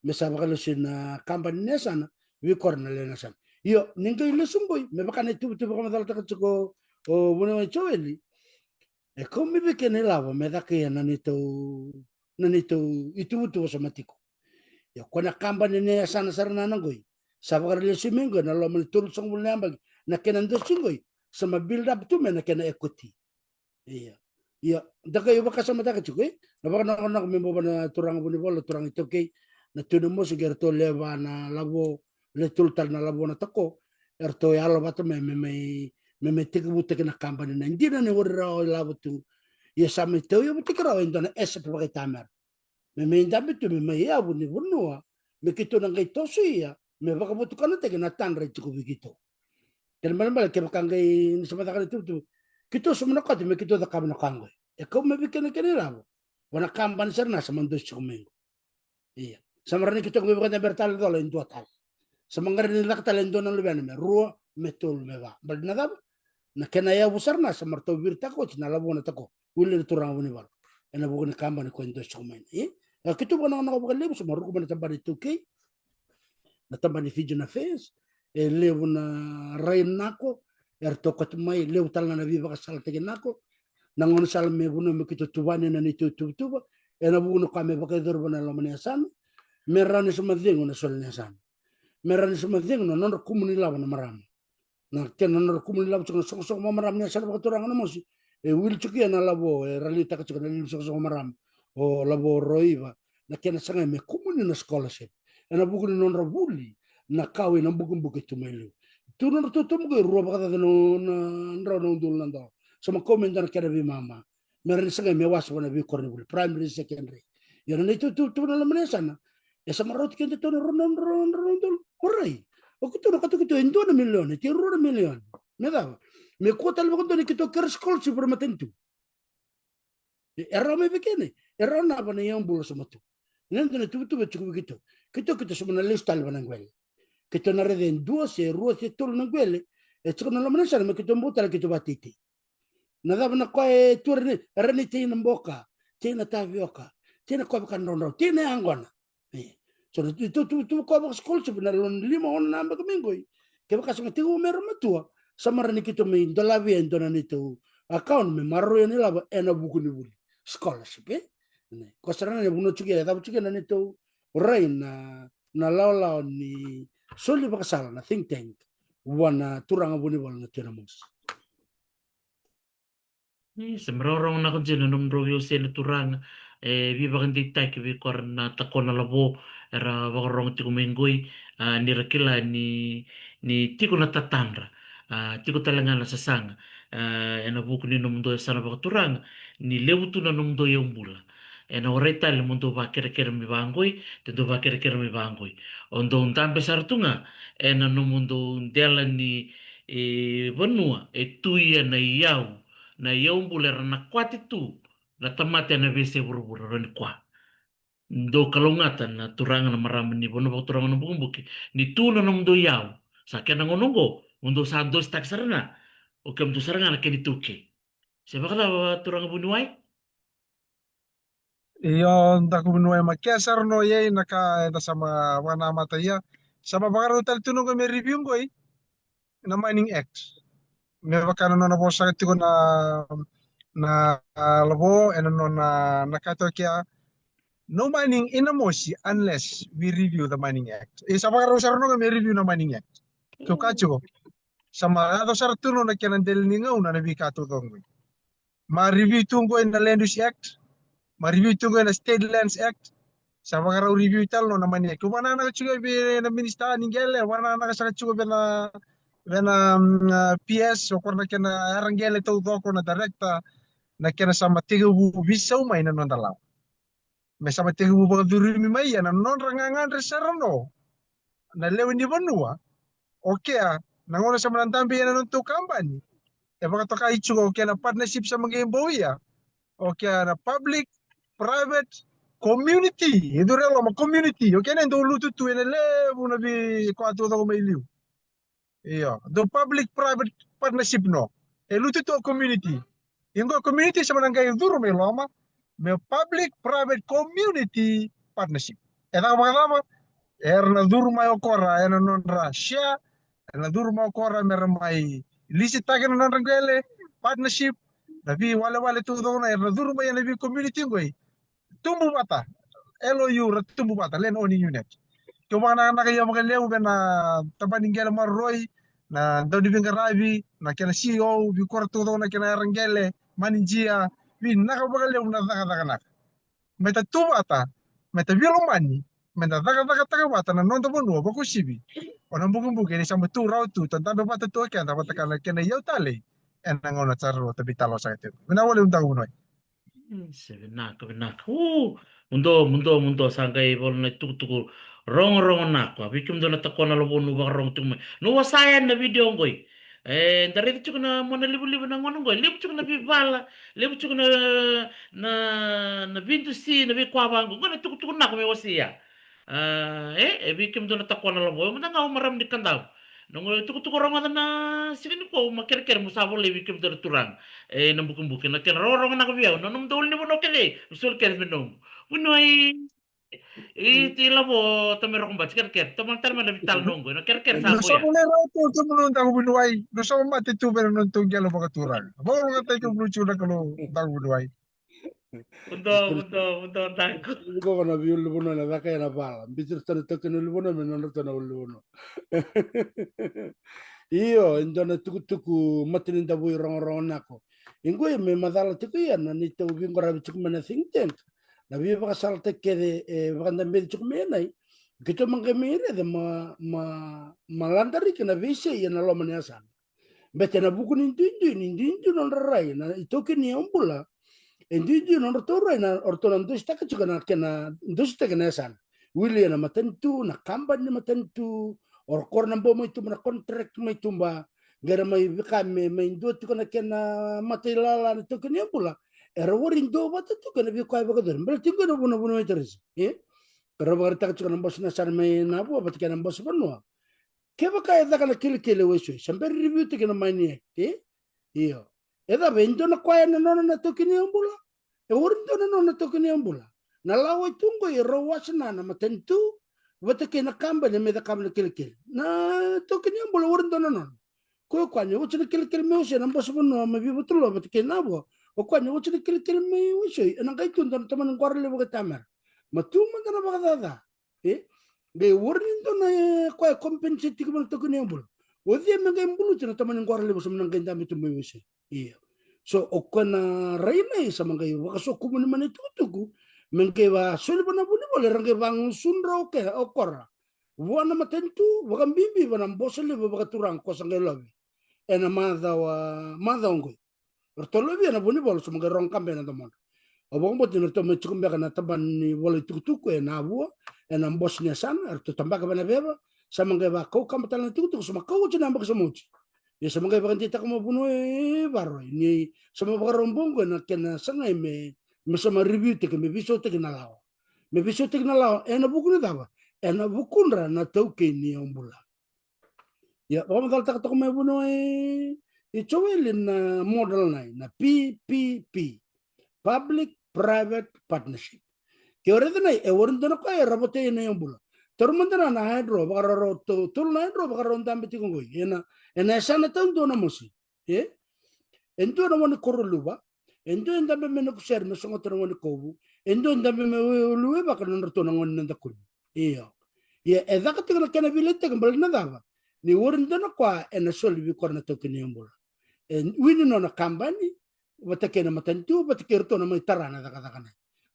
me sa vakalesu na kabani ni yasana vei kora na lewe ni yasana. Io ni qai lesu qoi me vaka na ituvatuva vakamacalataka tiko o vuniwai Joeli. E kau mai vei kena ilavo me caka ia na neitou na neitou ituvatuva sa ma tiko. Ia ko na kabani ni yasana sara na na qoi sa vakaralesu mai qoi na loma ni tolusagavulu na yabaki na kena dosi qoi sa ma build up tu mai na kena equity. Ia ia da qai vakasamataka tiko e na vakanakonako me bau vana turaga vunivola turaga itaukei na tui na mosi qai ratou leva na lavo le tolu tale na lavo na tako. Eratou yalo vata mai me mai me mai tekivutaki na kabani na dina ni ori rawa ilavo tu. Ia sa mai tauyavutaki rawa e dua na asset vakaitamera me mai dabe tu me mai yavu ni vanua me keitou na qai toso ia me vakavotukanataki na tadra e tiko vei keitou. Kena balebale kevaka qai ni sa macaka na tuvatuva keitou sa ma na kati me keitou cakava na ka qoi. E kau mai vei kena kena ilavo vana kabani sara na sa ma dosi tiko mai qo. Ia sa ma rani keitou qai vakadabera tale cola e dua tale. Sa ma qai rani caka tale e dua na luvena me rua me tolu me va baleta na cava na kena yavu sara na sa ma ratou viritaka oti na lavo na tako. Wili na turaga vunivalu ena vuku ni kabani ko e dosi tiko mai na ia. Keitou vakanakonako vakalevu sa ma ruku mai na tabana iTaukei na tabana iFijian Affairs. E levu na rai nako eratou kati mai levu tale na na veivakasalataki nako. Na gaunisala me vanua me keitou tuvani na neitou tuvatuva ena vuku na koya me vakayacori vana e loma ni yasana. Me rawa ni sa ma cegu na soli ni yasana. Me rawa ni sa ma cegu na nodra kumuni lavo na marama. Na kena nodra kumuni lavo tiko na soqosoqo marama ni yasana vakaturaga na mosi. E wili tiko ia na lavo e ralitaka tiko na lili soqosoqo marama o lavo roiva na kena sagai me kumuni na scholarship ena vuku ni nodra vuli na kawa ina bukibuki tu mai liu. Tu nodra tutubu qo e rua vakacaca na drau na udolu na dola. Sa ma kau me dua na kena veimama me rawa ni sagai me wasa vana veikoronivuli primary secondary. Ia na neitou tuvatuva na loma ni yasana e sa ma rauti keda tou na rua na drau na udolu. Orai o keitou na katukitou e dua na milioni e tei rua na milioni. Me cava Me kua tale vakadua ni keitou kere scholarship vei ira matanitu. E rawa mai vei keitou, e rawa na vanua e bula soma tu. Ena dua na tuvatuva e tiko vei keitou. Keitou, keitou soma na lesu tale vei na qele. Keitou na raica e dua se rua se tolu na qele e tiko na loma ni yasana, me keitou bau tale keitou vakateitei. Na cava na koya e tu, era ni, era ni tei na boka, tei na tavioka, tei na koya vakadraudrau, tei na yaqona. E. So na tu, tu, tu, tu koya vaka scholarship na loan lima ono na beka mai qoi. Kevaka sa qai tekivu me ra matua, sa mara ni keitou mai dolavia e dua na neitou account me maroroi yani lava ena vuku ni vuli. Scholarship, e? Ne. Ko sara na vanua tiko e cava tiko na neitou rai na, na lawalawa ni soli vakasala na think tank. Vua na turaga Vunivalu na Tui Namosi. Ni sa me rogorogo nako dina na nomudrau veiwasei na turaga. E veivakadeitaki vei kora na takona lavo era vakarorogo tiko mai qoi, a, ni ra kila ni, ni tiko na tatadra, a, tiko tale ga na sasaga, a, ena vuku ni nomudou yasana vakaturaga, ni levu tu na nomudou yaubula. Ena warai tale mo dou vakerekere mai vaqoi, de dou vakerekere mai vaqoi. O dou dabe sara tu ga ena nomudou dela ni, e, vanua e tu ia na iyau, na iyau bula era na kwati tu na tamata ena veiyasai vuravura rawa ni kua. Dou kalougata na turaga, na marama ni vanua vakaturaga na Bukibuki, ni tu na nomudou iyau. Sa kena gauna oqo mo dou sa dositaka sara ga o kemudou sara ga na kena iTaukei. Se vakacava turaga Vuniwai? Io, daku Vuniwai, ma kea sara no yai na ka eda sa ma vakanamata ia. Sa ma vakarau tale tu noqu me review qoi na Mining Act. Me vaka na nona vosa tiko na, na, a, lavo, ena nona, na ka toka kea, no mining in Namosi unless we review the Mining Act. E sa vakarau sara noqu me review na Mining Act. Keu ka tiko, sa ma yaco sara tu nona kena dela ni gauna na veika taucoko qoi. Ma review tu qoi na Land Use Act, ma review tu qoi na State Lands Act. Sa vakarau review tale nona Mining Act. Au vakananaka tiko vei na minisita ni qele, au vakananaka saka tiko vei na, vei na, mm, a, P S, o kora na kena yara qele taucoko, na director, na kena sa ma tekivu veisau mai na noda lawa. Me sa ma tekivu vakacurumi mai ia na nodra gagadre sara no na lewe ni vanua. O kea na gauna sa ma na dabe ia na nodatou kabani, e vakatokai tiko o kea na partnership sa ma qai bau ia. O kea na public, private, community. E dua e loma, community. O kea na dau lutu tu ena levu na veika taucoko mai liu. Io, dau public private partnership no. E lutu tu o community. Ia qo community sa ma na qai curu mai loma me public private community partnership. E caka vakacava? Era na curu mai o kora ena nodra share, era na curu mai o kora me ra mai lisitaki na nodra qele, partnership, na veiwalewale taucoko na, era na curu mai ena vei community qoi. Tubu vata, L O U, ra tubu vata, land owning unit. Keu vakanakanaka ia vakalevu vei na tabana ni qele maroroi, na dauniveiqaravi, na kena C E O, vei kora taucoko na kena yara qele, manager, vinaka vakalevu na cakacaka naka. Me ta tu vata, me ta veilomani, me ta cakacakataka vata na noda vanua vakauasivi o Nabukebuke, ni sa ma tu rawa tu, ta dabe vata tu o keda vata kei na kena iyau talei ena gauna sa rau ta veitalanoa saka tiko. Vinaka vakalevu daku Vuniwai. Mm, se vinaka, vinaka. U, muduo, muduo, muduo, sa qai vola na itukutuku rogorogo nako. A vei kemudou na takona lavo, niu vakarorogo tiko mai, niu wasea yani na video qoi. E, da raica tiko na mona livaliva na gauna qoi. Levu tiko na veivala, levu tiko na, na, na veidusi, na veikua vaqo. Qo na itukutuku nako me wasea. A, e, e vei kemudou na takona lavo. Au mada ga au marama ni Kadavu. Noqu itukutuku rogoca na siga nikua, au ma kerekere meu sa volai vei kemudou na turaga e Nabukebuke, na kena rogorogo naka vei au na nomudou ulunivanua kece. Au soli kece me noqu. Vuniwai, i Tui Lavo, Tamai Rokobati, kerekere. Tamata tale mai na veitalanoa qo, na kerekere sa volai. Sa volai rawa tu kemudou daku Vuniwai. Niu sa mate tu vei na nodatou qele vakaturaga. Vakalougatataki kemudou tiko na Kalou daku Vuniwai. Muduo, muduo, muduo daku. Iko na veiulunivanua na caka ena vala. Biuti iratou na taukei ni ulunivanua me nodratou na ulunivanua. Io, e dua na tukutuku matanidavui rogorogo nako. Iqo me macala tiko ia na neitou veiqaravi tiko mai na think tank. Na veivakasalataki kece e vakadabeci tiko mai yanai. Keitou maqai mai raica ma, ma, ma ladarika na veisei ena loma ni yasana. Bete ena vuku ni duidui, ni duidui nodra rai na itaukei ni yaubula. E duidui nodratou rai na, o ratou na dositaka tiko na kena dositaki na yasana. Wili ena matanitu, na kabani ni matanitu, o kora na bau mai tuba, na contract mai tuba. qai ra mai vaka me mai dua tiko na kena matailala na taukei ni yabula, era wari dua vata tiko ena veika e vakayacori. Baleta tiko na vuna, vuna e Teresi, e? Ra vakaraitaka tiko na bose ni yasana mai Navua vata kei na bose vanua. Kevaka e caka na kelekele e Waisoi, sa bera ni review taki na Mine Act, e? Io. E cava, e dua na koya ena nona na taukei ni yabula? E wari dua na nona na taukei ni yabula? Na lawa e tu qo e rau wasea na matanitu vata kei na kabani me cakava na kelekele. Na taukei ni yabula e wari dua na nona? Ko koya ni oti na kelekele mai Waisoi, na bose vanua mai Vivatuloa vata kei Navua. O koya ni oti na kelekele mai Waisoi, ena qai tu dua na tamani qora levu vakatamera. Ma tu mada na vakacaca. E? Qai wari ni dua na, e, koya e compensate tiko mai na taukei ni yabula. O cei me qai buluti na tamani qora levu sa mai na qai dabe tu mai Waisoi? Io. So o koya na rainai sa mai qai vakasokumuni mai na itukutuku me qai va soli vua na Vunivalu era qai vagusudra o ke, o kora. Vua na matanitu, vakabibi vua na bose levu vakaturaga ko sa qai lovi ena macawa, macawa qoi. Ratou lavia na Vunivalu, sa mai qai rogo kabe na domodra. Au vakabauta ni ratou mai tiko beka na tabana ni vola itukutuku e Navua, ena bose ni yasana, eratou tabaka vei na veva, sa mai qai vakau kaba tale na itukutuku, sa mai kau oti na yabaki sa mai oti. Ia sa mai qai vakadeitaka mai Vunivalu ni sa mai vakarau bau qo na kena sagai me, me sa mai review taki, me veisautaki na lawa. Me veisautaki na lawa ena vuku ni cava? Ena vukudra na taukei ni yaubula. Ia, vakamacalataka toka mai Vunivalu e, e Joeli na model nei na P P P, Public Private Partnership. Ke o raica nei, e wari dua na koya era votai ena yaubula. Taura mada na hydro, vakarau, to-, tolu na hydro vakarau dabe tiko qoi ena, ena yasana taudua na mosi. E? E dua na Wanikoroiluva, e dua e dabe mai Nakusere me sogota na Wanikovu, e dua e dabe mai Uluwevaka, nodratou na gone na dakuni. Io. Ia, e caka tiko na kena veiletitaki baleta na cava? Ni wari dua na koya ena soli vei koya na taukei ni yaubula. E wini nona kabani vata kei na matanitu, vata kei iratou na mai tara na cakacaka nei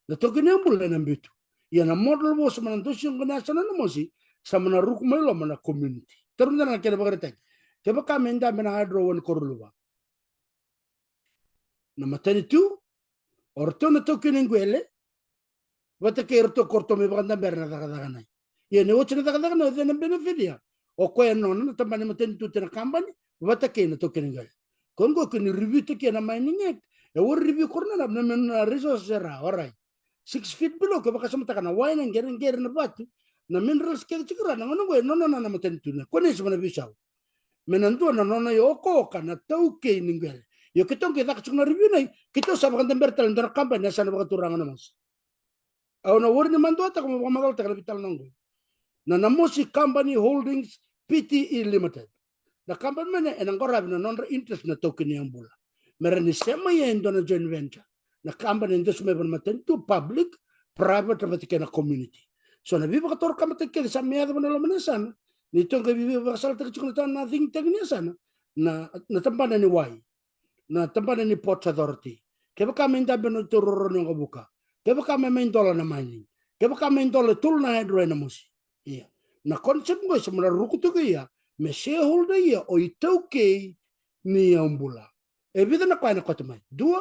na taukei ni yaubula ena biu tu. Ia na model vosa mai na dosi qo na yasana na mosi, sa mai na ruku mai loma na community. Taura mada na kena vakaraitaki. Kevaka me dabe na hydro Wanikoroiluva, na matanitu, o ratou na taukei ni qwele, vata kei iratou ko ratou mai vakadabera na cakacaka nei. Ia ni oti na cakacaka nei, o cei na benefit? Ia o koya e nona na tabana ni matanitu, na kabani, vata kei na taukei ni qwele. Ko qo ke ni review taki ena Mining Act, e wari review koya na, na, na resources era, orait. Six feet below, ke vakasamataka na wai, na qereqere, na vatu, na minerals kece tiko ra, na gauna qo e nona na matanitu nei. Ko nei sa mai na veisau. Me na dua na nona iokaoka na taukei ni qwele. Io keitou qai caka tiko na review nei, keitou sa vakadabera tale dua na kabani ena yasana vakaturaga na mosi. Au na wari ni maduataka mo vakamacalataka na veitalanoa qo. Na Namosi Company Holdings Pte Limited. Na kabani mai nei ena qaravi na nodra interest na taukei ni yaubula. Me ra ni sema ia e dua na joint venture. Na kabani e dosi mai vua na matanitu, public, private, vata kei na community. So na veivakatorocaketaki kece sa mai yaco vua na loma ni yasana. Ni tou qai veivakasalataki tiko na ta-, na think tank ni yasana. Na, na tabana ni wai, na tabana ni Ports Authority. Kevaka me dabe na tou roro ni waqavuka. Kevaka me mai dola na mining. Kevaka me dola e tolu na hydro ena mosi. Ia. Na concept qo e sa mai na ruku tiko ia me shareholder ia o itaukei ni yaubula. E vica na koya ena koto mai? Dua,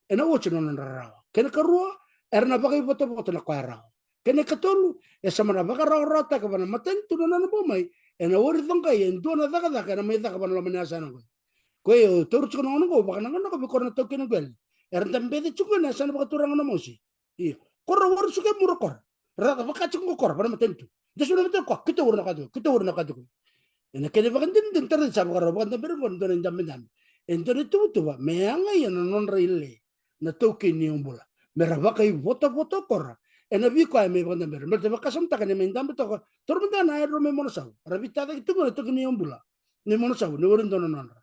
ena oti na nodra rawa. Kena karua, era na vakaivotavota na koya rawa. Kena ikatolu, e sa mai na vakarawarawataka vua na matanitu na nona bau mai, ena wari coqai e dua na cakacaka ena mai caka vua na loma ni yasana qo. Ko ia au taura tiko na gauna qo, vakananganaka vei koya na taukei ni qwele. Era dabeci tiko ena yasana vakaturaga na mosi. Io. Ko ra wari suka e muri koya. Ra vaka tiko qo koya vua na matanitu. Dosi na matanitu koya, keitou wari na ka tiko, keitou wari na ka tiko. Ena kena ivakadinadina, tara sa vakarau vakadaberi qo na dua na idabedabe. E dua na ituvatuva me yaga ia na nodra ile na taukei ni yaubula. Me ra vakaivotavota o koya ena veika e mai vakadaberi. Baleta vakasamataka ni mai dabe toka, taura mada na hydro mai Monasavu. Ra veitacaki tu qo na taukei ni yaubula ni Monasavu, ni wari dua na nodra.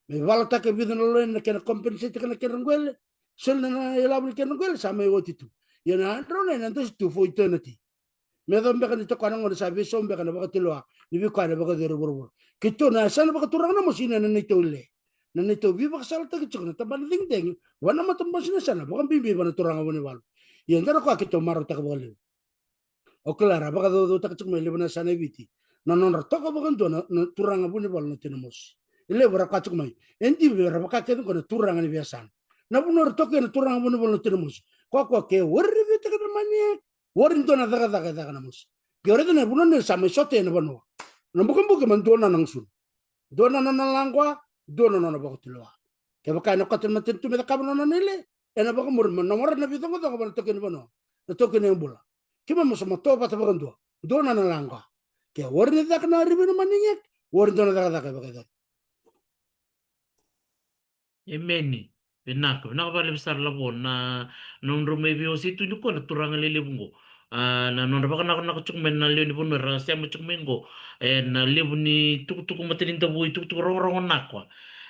Me valataka e vica na loloi na kena compensate taka na kedra qwele. Soli na, na ilavo ni kedra qwele sa mai oti tu. Ia na hydro nei na dosi tu for eternity. Me yacova beka ni toka na gauna sa veisau beka na vakatulewa ni veika ena vakayacori e vuravura. Keitou na yasana vakaturaga na mosi na neitou ile. Na neitou veivakasalataki tiko na tabana ni digidigi vua na matabose ni yasana, vakabibi vua na turaga Vunivalu. Ia dua na ka keitou marautaka vakalevu. Au kila era vakacaucautaka tiko mai e levu na yasana e Viti na nodra toka vakadua na, na turaga Vunivalu na Tui Namosi. E levu era kaya tiko mai, e dina era vaka kece qo na turaga ni veiyasana. Na vanua era toka na turaga Vunivalu na Tui Namosi. Koya, koya ke wari review taka na mani e wari dua na cakacaka e caka na mosi. Ke o raica na vanua ni sa mai sota ena vanua. Na bukebuke ma dua na na gusuna. Dua na nona laqoa, dua na nona vakatulewa. Kevaka ena koto na matanitu me cakava na nona ilai, ena vakamuri me na warai na veicoqacoqa vua na taukei ni vanua, na taukei ni bula. Keimami sa matua vata vakadua. Dua na nona laqoa. Ke warai ni caka na rivi na maniqi, warai dua na cakacaka e vakaicani. Emeni. Vinaka, vinaka vakalevu sara Lavo na nomudrau mai veiwasei tu nikua na turaga lelevu qo. A, na nodra vakanakonako tiko mai na lewe ni vanua era sema tiko mai qo. E, na levu ni tukutuku matanidavui, tukutuku rogorogo nakua.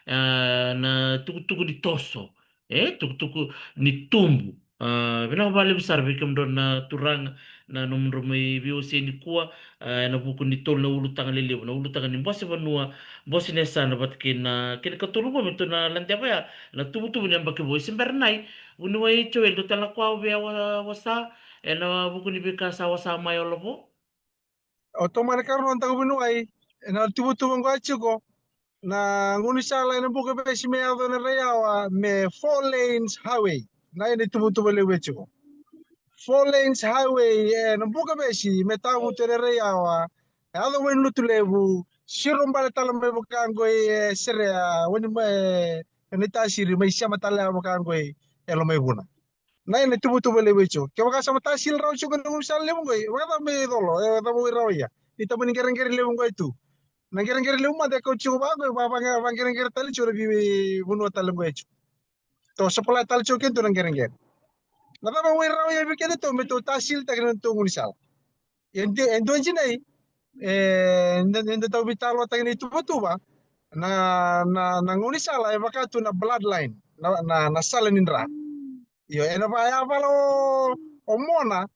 A, na tukutuku ni toso. E, tukutuku ni tubu. A, vinaka vakalevu sara vei kemudrau na turaga, na nomudrau mai veiwasei nikua, a, ena vuku ni tolu na ulutaga lelevu, na ulutaga ni bose vanua, bose ni yasana vata kei na, kei na katolu vou me tou na ladeva ya, na tuvatuva ni yabaki vou. E se bera nai, vuniwai Joel, dou tala koya vei au wa, wasa, ena vuku ni veika sa wasa mai o Lavo. O tomani karua na daku vuniwai, ena tuvatuva qo e tiko, na gaunisala ena Bukavesi me yaco ena Raiyawa me four lanes highway. Na ena tuvatuva levu e tiko. Four lanes highway ena Bukavesi me tavutu ena Raiyawa. Yaco mai Lotulevu, siro bale tale mai vaka qo e Serea, wani mai, e, ena Tasiri, mai sema tale ya vaka qo e Lomaivuna. Na ena tuvatuva levu e tiko. Kevaka sa matasili rawa tiko na gaunisala levu qo, vakacava me colo, e cava wai rawa ia? Ni tamani qereqere levu qo e tu. Na qereqere levu mada e kau tiko vaqo, va, va, vaqereqere tale tiko na veivanua tale qo e tiko. Tou sapalai tale tiko kina tou na qereqere. Na cava wai rawa ia vei keda tou me tou tasilitaki na tou gaunisala? E dua, e dua jinai, e, eda, eda tau veitalanoataki na ituvatuva, na, na, na gaunisala e vaka tu na bloodline, na, na, na sala ni dra. Io, ena vakayavala o, o Mona,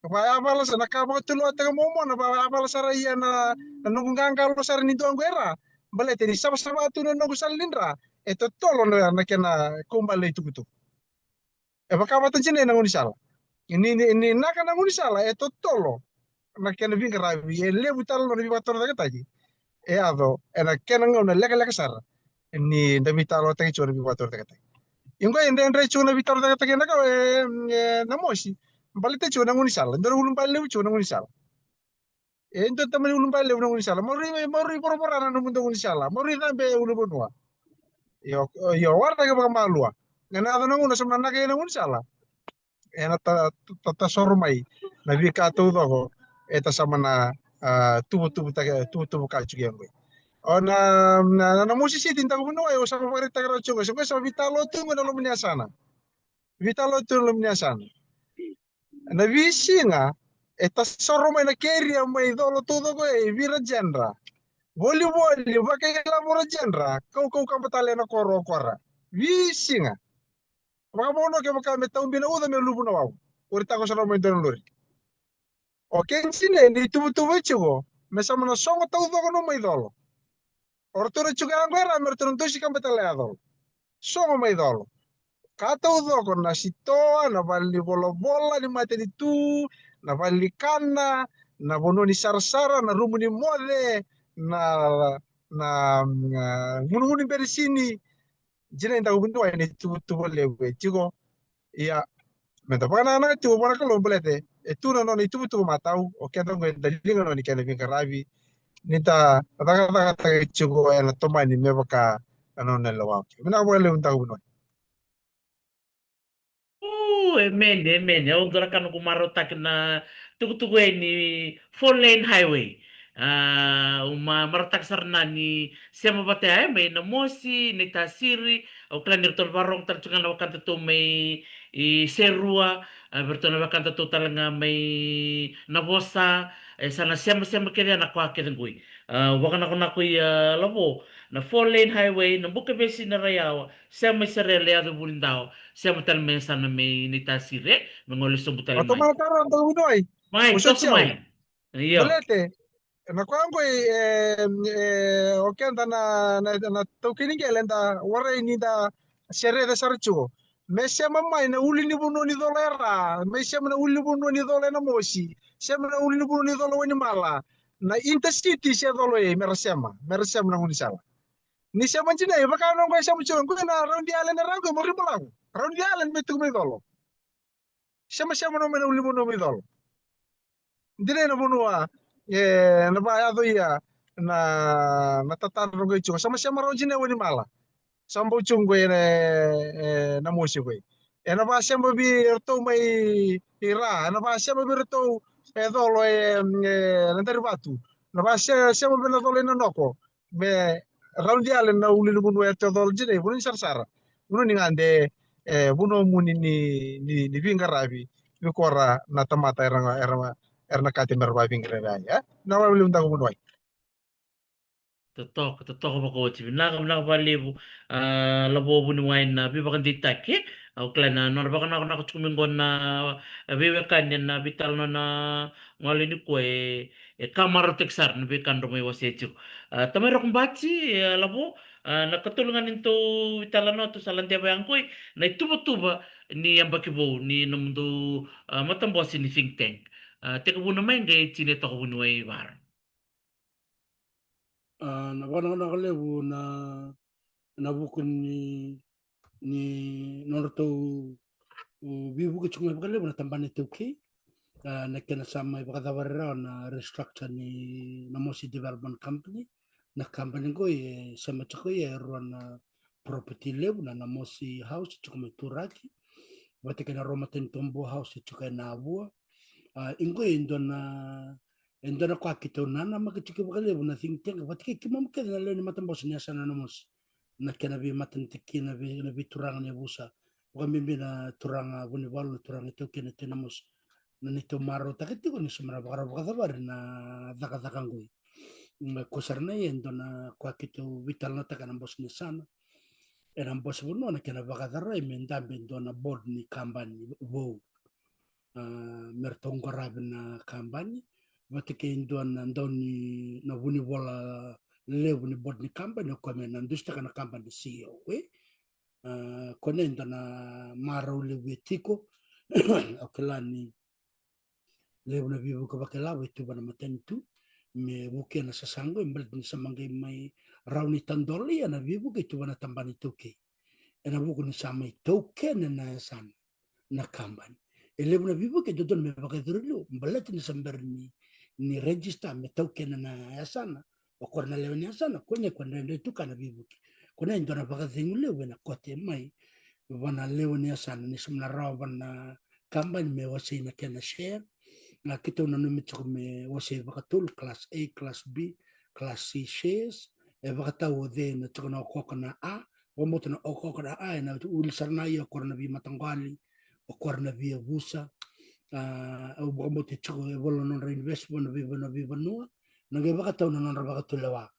vakayavala sara na ka vakatulewa tiko mai o Mona, vakayavala sara ia na, na noqu qaqalo sara ni dua qo e ra. Baleta ni savasava tu na noqu sala ni dra, e totolo na, na kena kaubale na itukutuku. E vaka vata jinai na gaunisala. Ni, ni, ni naka na gaunisala, e totolo na kena veiqaravi, e levu tale na veivakatorocaketaki e yaco ena kena gauna lekaleka sara ni da veitalanoataki tiko na veivakatorocaketaki. Ia qo e dredre tiko na veitalanoataki ena ka, e, e, na mosi. Baleta tiko na gaunisala, dua na ulubale levu tiko na gaunisala. E dua tamani ulubale levu na gaunisala. Mauri, mauri voravora na nomudou gaunisala. Mauri cabe e ulunivanua. Io, io, waraki vakamalua. Ena yaco na gauna sa manaka na gaunisala, ena ta, ta, tasoro mai na veika taucoko e ta sa mana, a, tuvatuvataki, tuvatuva ka tiko qo. O na, na, na, na mosi siti daku vuniwai, au sa vakaraitaka rawa tiko qo, sa qo sa veitalanoa tu qo na loma ni yasana. Veitalanoa tu na loma ni yasana. Na veisiga e tasoro mai na keria mai colo taucoko e vei Rajendra. Volivoli, vakailavo Rajendra, kaukau kaba tale ena koro o Kora. Veisiga. Vakavuna kevaka me taubi na uca me luvu na wau. Ori tako sara mai dua na lori. O kei jine ni tuvatuva e tiko me sa mana sogo taucoko na mai colo. O ratou na tiko yaqo e ra me ratou na dosi kaba tale ya colo. Sogo mai colo. Ka taucoko na sitoa, na vale ni volavola ni matanitu, na vale ni kana, na vanua ni sarasara, na rumu ni moce, na, na, na gunugunu ni beresini. Jina ni daku vuniwai na ituvatuva levu e tiko. Ia, me da vakanakanaka tiko vua na Kalou baleta e tu na nona ituvatuva matau, o keda qo eda liga nona ni kena veiqaravi, ni da cakacakataka tiko ena tomani me vaka na nona lewa. Vinaka vakalevu na daku vuniwai. O, emeni, emeni. Au dua na ka noqu marautaki na tukutuku e ni four lane highway. A, au ma, marautaka sara na ni sema vata ya, e, mai Namosi, Naitasiri, au kila ni ratou na vakarogo tale tu ga na wekadatou mai Serua, a, vei ratou na wekadatou tale ga mai Navosa, e sa na semasema kece ya na koya kece qoi. A, vakanakonako ia Lavo, na four lane highway, na Bukavesi, Narayawa, sema i Serela, yaco i Vunidawa, sema tale mai yasana mai Naitasiri, me gole sobu tale mai. Mai, toso mai. Io. Baleta na koya qoi, e, e, o keda na, na, na taukei ni qele da warai ni da serece sara tiko. Me sema mai na ulunivanua ni colo e ra, me sema na ulunivanua ni colo e Namosi, sema na ulunivanua ni colo e Wainimala. Na intercity se colo e, me ra sema, me ra sema na gaunisala. Ni sema jina e vaka na qo e sema tiko, qo na Round the Island e ra qo, mo ri balavu. Round the Island me tuku mai colo. Semasema no mai na ulunivanua mai colo. Dina na vanua, e, na vakayaco ia, na, na tatadra qo e tiko. Sa mai sema rawa dina e Wainimala. Sa bau tiko qo e na, e, na mosi qo. E na vakasema vei iratou mai Ra, e na vakasema vei iratou e Colo e, e Nadarivatu. Na vakasema vei na Colo e Nanoko. Me rauni yale na ulu ni vanua e tiko e Colo dina, e vanua ni sarasara. Vanua ni gade, e vanua muni ni, ni, ni veiqaravi, vei kora na tamata era, era, era na kate mera vaveiqaravi, e? Na vakalevu daku vanua. Totoka, totoka vakaoti. Vinaka, vinaka vakalevu, a, Lavo Vuniwai na veivakadeitaki. Au kila na nona vakanakonako tiko mai qo na, a, veiwekani ena veitalanoa na gole nikua e, e ka marautaki sara na veika drau mai wasea tiko. A, Tamai Rokobati, e, Lavo, a, na katolu ga ni tou veitalanoa tou sa ladeva yaqoi, na ituvatuva ni yabaki vou ni nomudou, a, matabose ni think tank. A, tekivuna mai qai tini toka Vuniwai Varo. A, na vakanakonako levu na, na vuku ni, ni nodratou, u, veivuke tiko mai vakalevu na tabana iTaukei. A, na kena sa mai vakacavari rawa na restructure ni Namosi Development Company. Na kabani qo e sema tiko e rua na property levu, na Namosi House e tiko mai Turaki, vata kei na Roma Tani Tobo House e tiko e Navua. A, iqo e dua na, e dua na ka keitou nanamaki tiko vakalevu na think tank, vata kei keimami kece na lewe ni matabose ni yasana Namosi. Na kena veimatanitikina, vei, na veituraga ni yavusa. Vakabibi na turaga Vunivalu, na turaga iTaukei na Tui Namosi. Na neitou marautaka tiko ni se mera vakarau vakacavari na cakacaka qoi. Mai ko sara na ia e dua na ka keitou veitalanoataka ena bose ni yasana. Ena bose vanua na kena vakacarai me dabe e dua na board ni kabani vou. A, me ratou qaravi na kabani, vata kei dua na dau ni na vunivola levu ni board ni kabani, o koya me na dusitaka na kabani C E O, e? A, ko na e dua na marau levu e tiko, au kila ni levu na veivuke vakailavo e tu vua na matanitu, me vukea na sasaqo, e baleta ni sa maqai mai rawa ni tadola ia na veivuke e tu vua na tabana iTaukei. Ena vuku ni sa mai taukena na yasana na kabani. E levu na veivuke e dodonu me vakayacori liu, baleta ni sa bera ni, ni register me taukena na yasana. O koya na lewe ni yasana, ko na e ko dredre tu ka na veivuke. Ko na e dua na vakacegu levu ena kote mai vua na lewe ni yasana, ni sa mena rawa vua na kabani me wasei na kena share. Na keitou nanumi tiko me wasei vakatolu, class A, class B, class C shares. E vakatau o cei na tiko na okooka na A, vakabauta na okooka na A ena wili sara na ia o koya na veimataqali, o koya na veiyavusa. A, au vakabauta e tiko e volo na nodra investment na veivanua, veivanua. Na qai vakatau na nodra vakatulewa.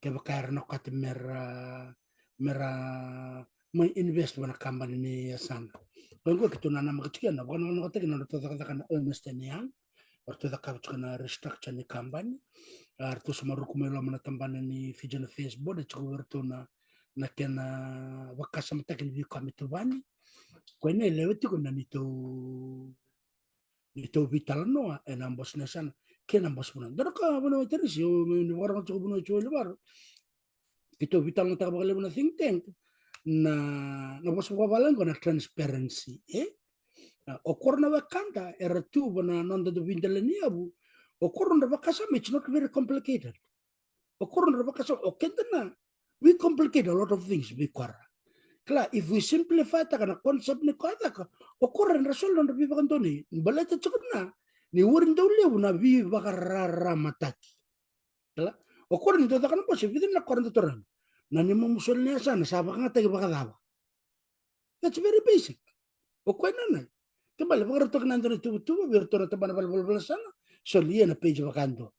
Kevaka era na kati mera, mera mai invest vua na kabani ni yasana. Ko qo keitou nanamaki tiko na vakanakanakataki na nodratou cakacaka na Ernst and Young. Eratou cakava tiko na restructure ni kabani. A, eratou sa mai ruku mai loma na tabana ni Fijian Affairs Board, e tiko vei iratou na, na kena vakasamataki ni veika me tuvani. Ko ena e lewe tiko na neitou, neitou veitalanoa ena bose ni yasana kei na bose vanua. Dua na ka vuna mai Teresi, o, me, ni vakarorogo tiko vuna mai Joe Livaro. Keitou veitalanoataka vakalevu na think tank, na, na vosa vakavale qo na transparency, e? A, o koya na wekada era tu vua na noda dau veidela ni yavu, o koya na vakasama, it's not very complicated. O koya na vakasama, o keda na, we complicate a lot of things vei koya. Kila, if we simplify taka na concept ni koya caka, o koya na soli na noda veivakadonui, baleta tiko na, ni wari dau levu na veivakararamataki. Kila? O koya ni dau caka na bose, vica na koya dau tarogi. Na neimami soli na yasana sa vakayagataki vakacava? That's very basic. O koya na nai. Ke bale vakarautaka na dua na tuvatuva vei iratou na tabana valenivolavola ni yasana. Soli ia na page vakadua.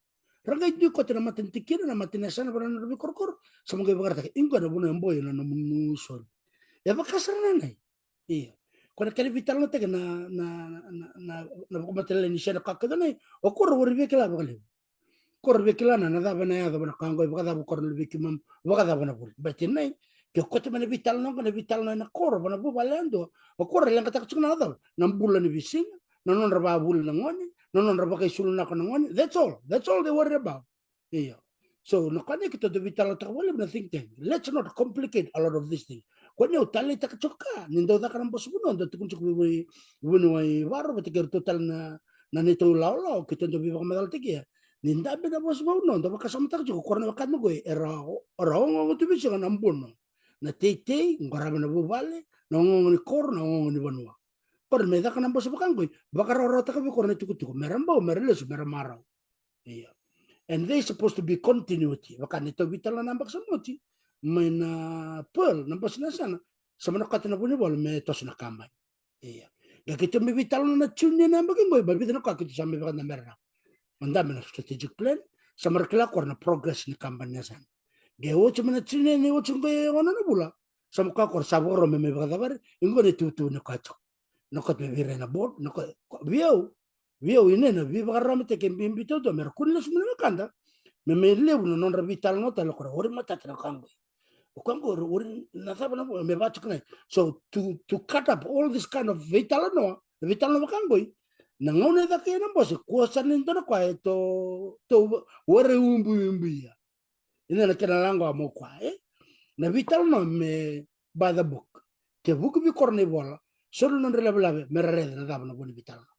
Ra qai dui kote na mata ni tikina, na mata ni yasana, vaka na nodra veikorokoro. Sa mo qai vakarautaka. Iqo na vanua e boi na nomuni soli. E vaka sara na nai. Io. Ko na kena veitalanoataki na, na, na, na, na vakamatailalai ni sena ka kece na, o koya ra wari via kila vakalevu. Koya ra via kila na, na cava na yaco vua na ka qo, e vakacava o koya na luvei keimami, vakacava na vuli. Baleta na, ke o koto mai na veitalanoa qo, na veitalanoa ena koro, vua na vuvale yadua, o koya ra leqataka tiko na cava, na bula ni veisiga, na nodra vavuli na gone, na nodra vakaisulu nako na gone. That's all. That's all they worry about. Io. So, na ka na keitou dau veitalanoataka vakalevu na think tank. Let's not complicate a lot of these things. Ko ni au taleitaka tiko ka, ni dau caka na bose vanua, dau tukuna tiko vei, vei, vuniwai Varo, vata kei iratou tale na, na neitou lawalawa, keitou dau veivakamacalataki ia. Ni dabe na vosa vau, no, da vakasamataka tiko, ko ra na wekada qoi era, era ogaoga tu vei siga na buno, na teitei, qoravi na vuvale, na ogaoga ni koro, na ogaoga ni vanua. Ko ra me caka na vosa vaka qoi, vakarawarawataka vei ko ra na tukutuku, me ra bau, me ra lesu, me ra marau. Ia. And they supposed to be continuity. Vaka ni tou veitalanoa na baka sa moti, mai na Pearl, na basi na sana, sa mana kata na vunivola me toso na kabani. Ia. Ga keitou me veitalanoa na junior na baki qoi, ba vica na ka keitou sa me vaka na mera. Mada me na strategic plan, sa mara kila ko ra na progress ni kabani na sana. Ga oti mai na junior ni oti qoi e ono na vula, sa maka ko ra sa vakarau me me vakacavari, iqo na itutu ni ka tiko. Na ka tu me veirai na board, na ka, ko, vei au, vei au ina na veivakararamataki e bibi tautauvata, me ra kua ni lesu mai na wekada, me me levu na nodra veitalanoa tale ko ra, ori matata na ka qoi. O ka qoi, ori, ori na cava na vo, me vatukanai. So, to, to cut up all this kind of veitalanoa, veitalanoa vaka qoi, na gauna e caka ia na bose, kua sa ni dua na ka e to, to, were ubu, ubu ia. Ina na kena lago a mo kua, e? Na veitalanoa me by the book. Ke vuki vei ko ra na ivola, soli nodra lavelave, me ra raica na cava na vo ni veitalanoa.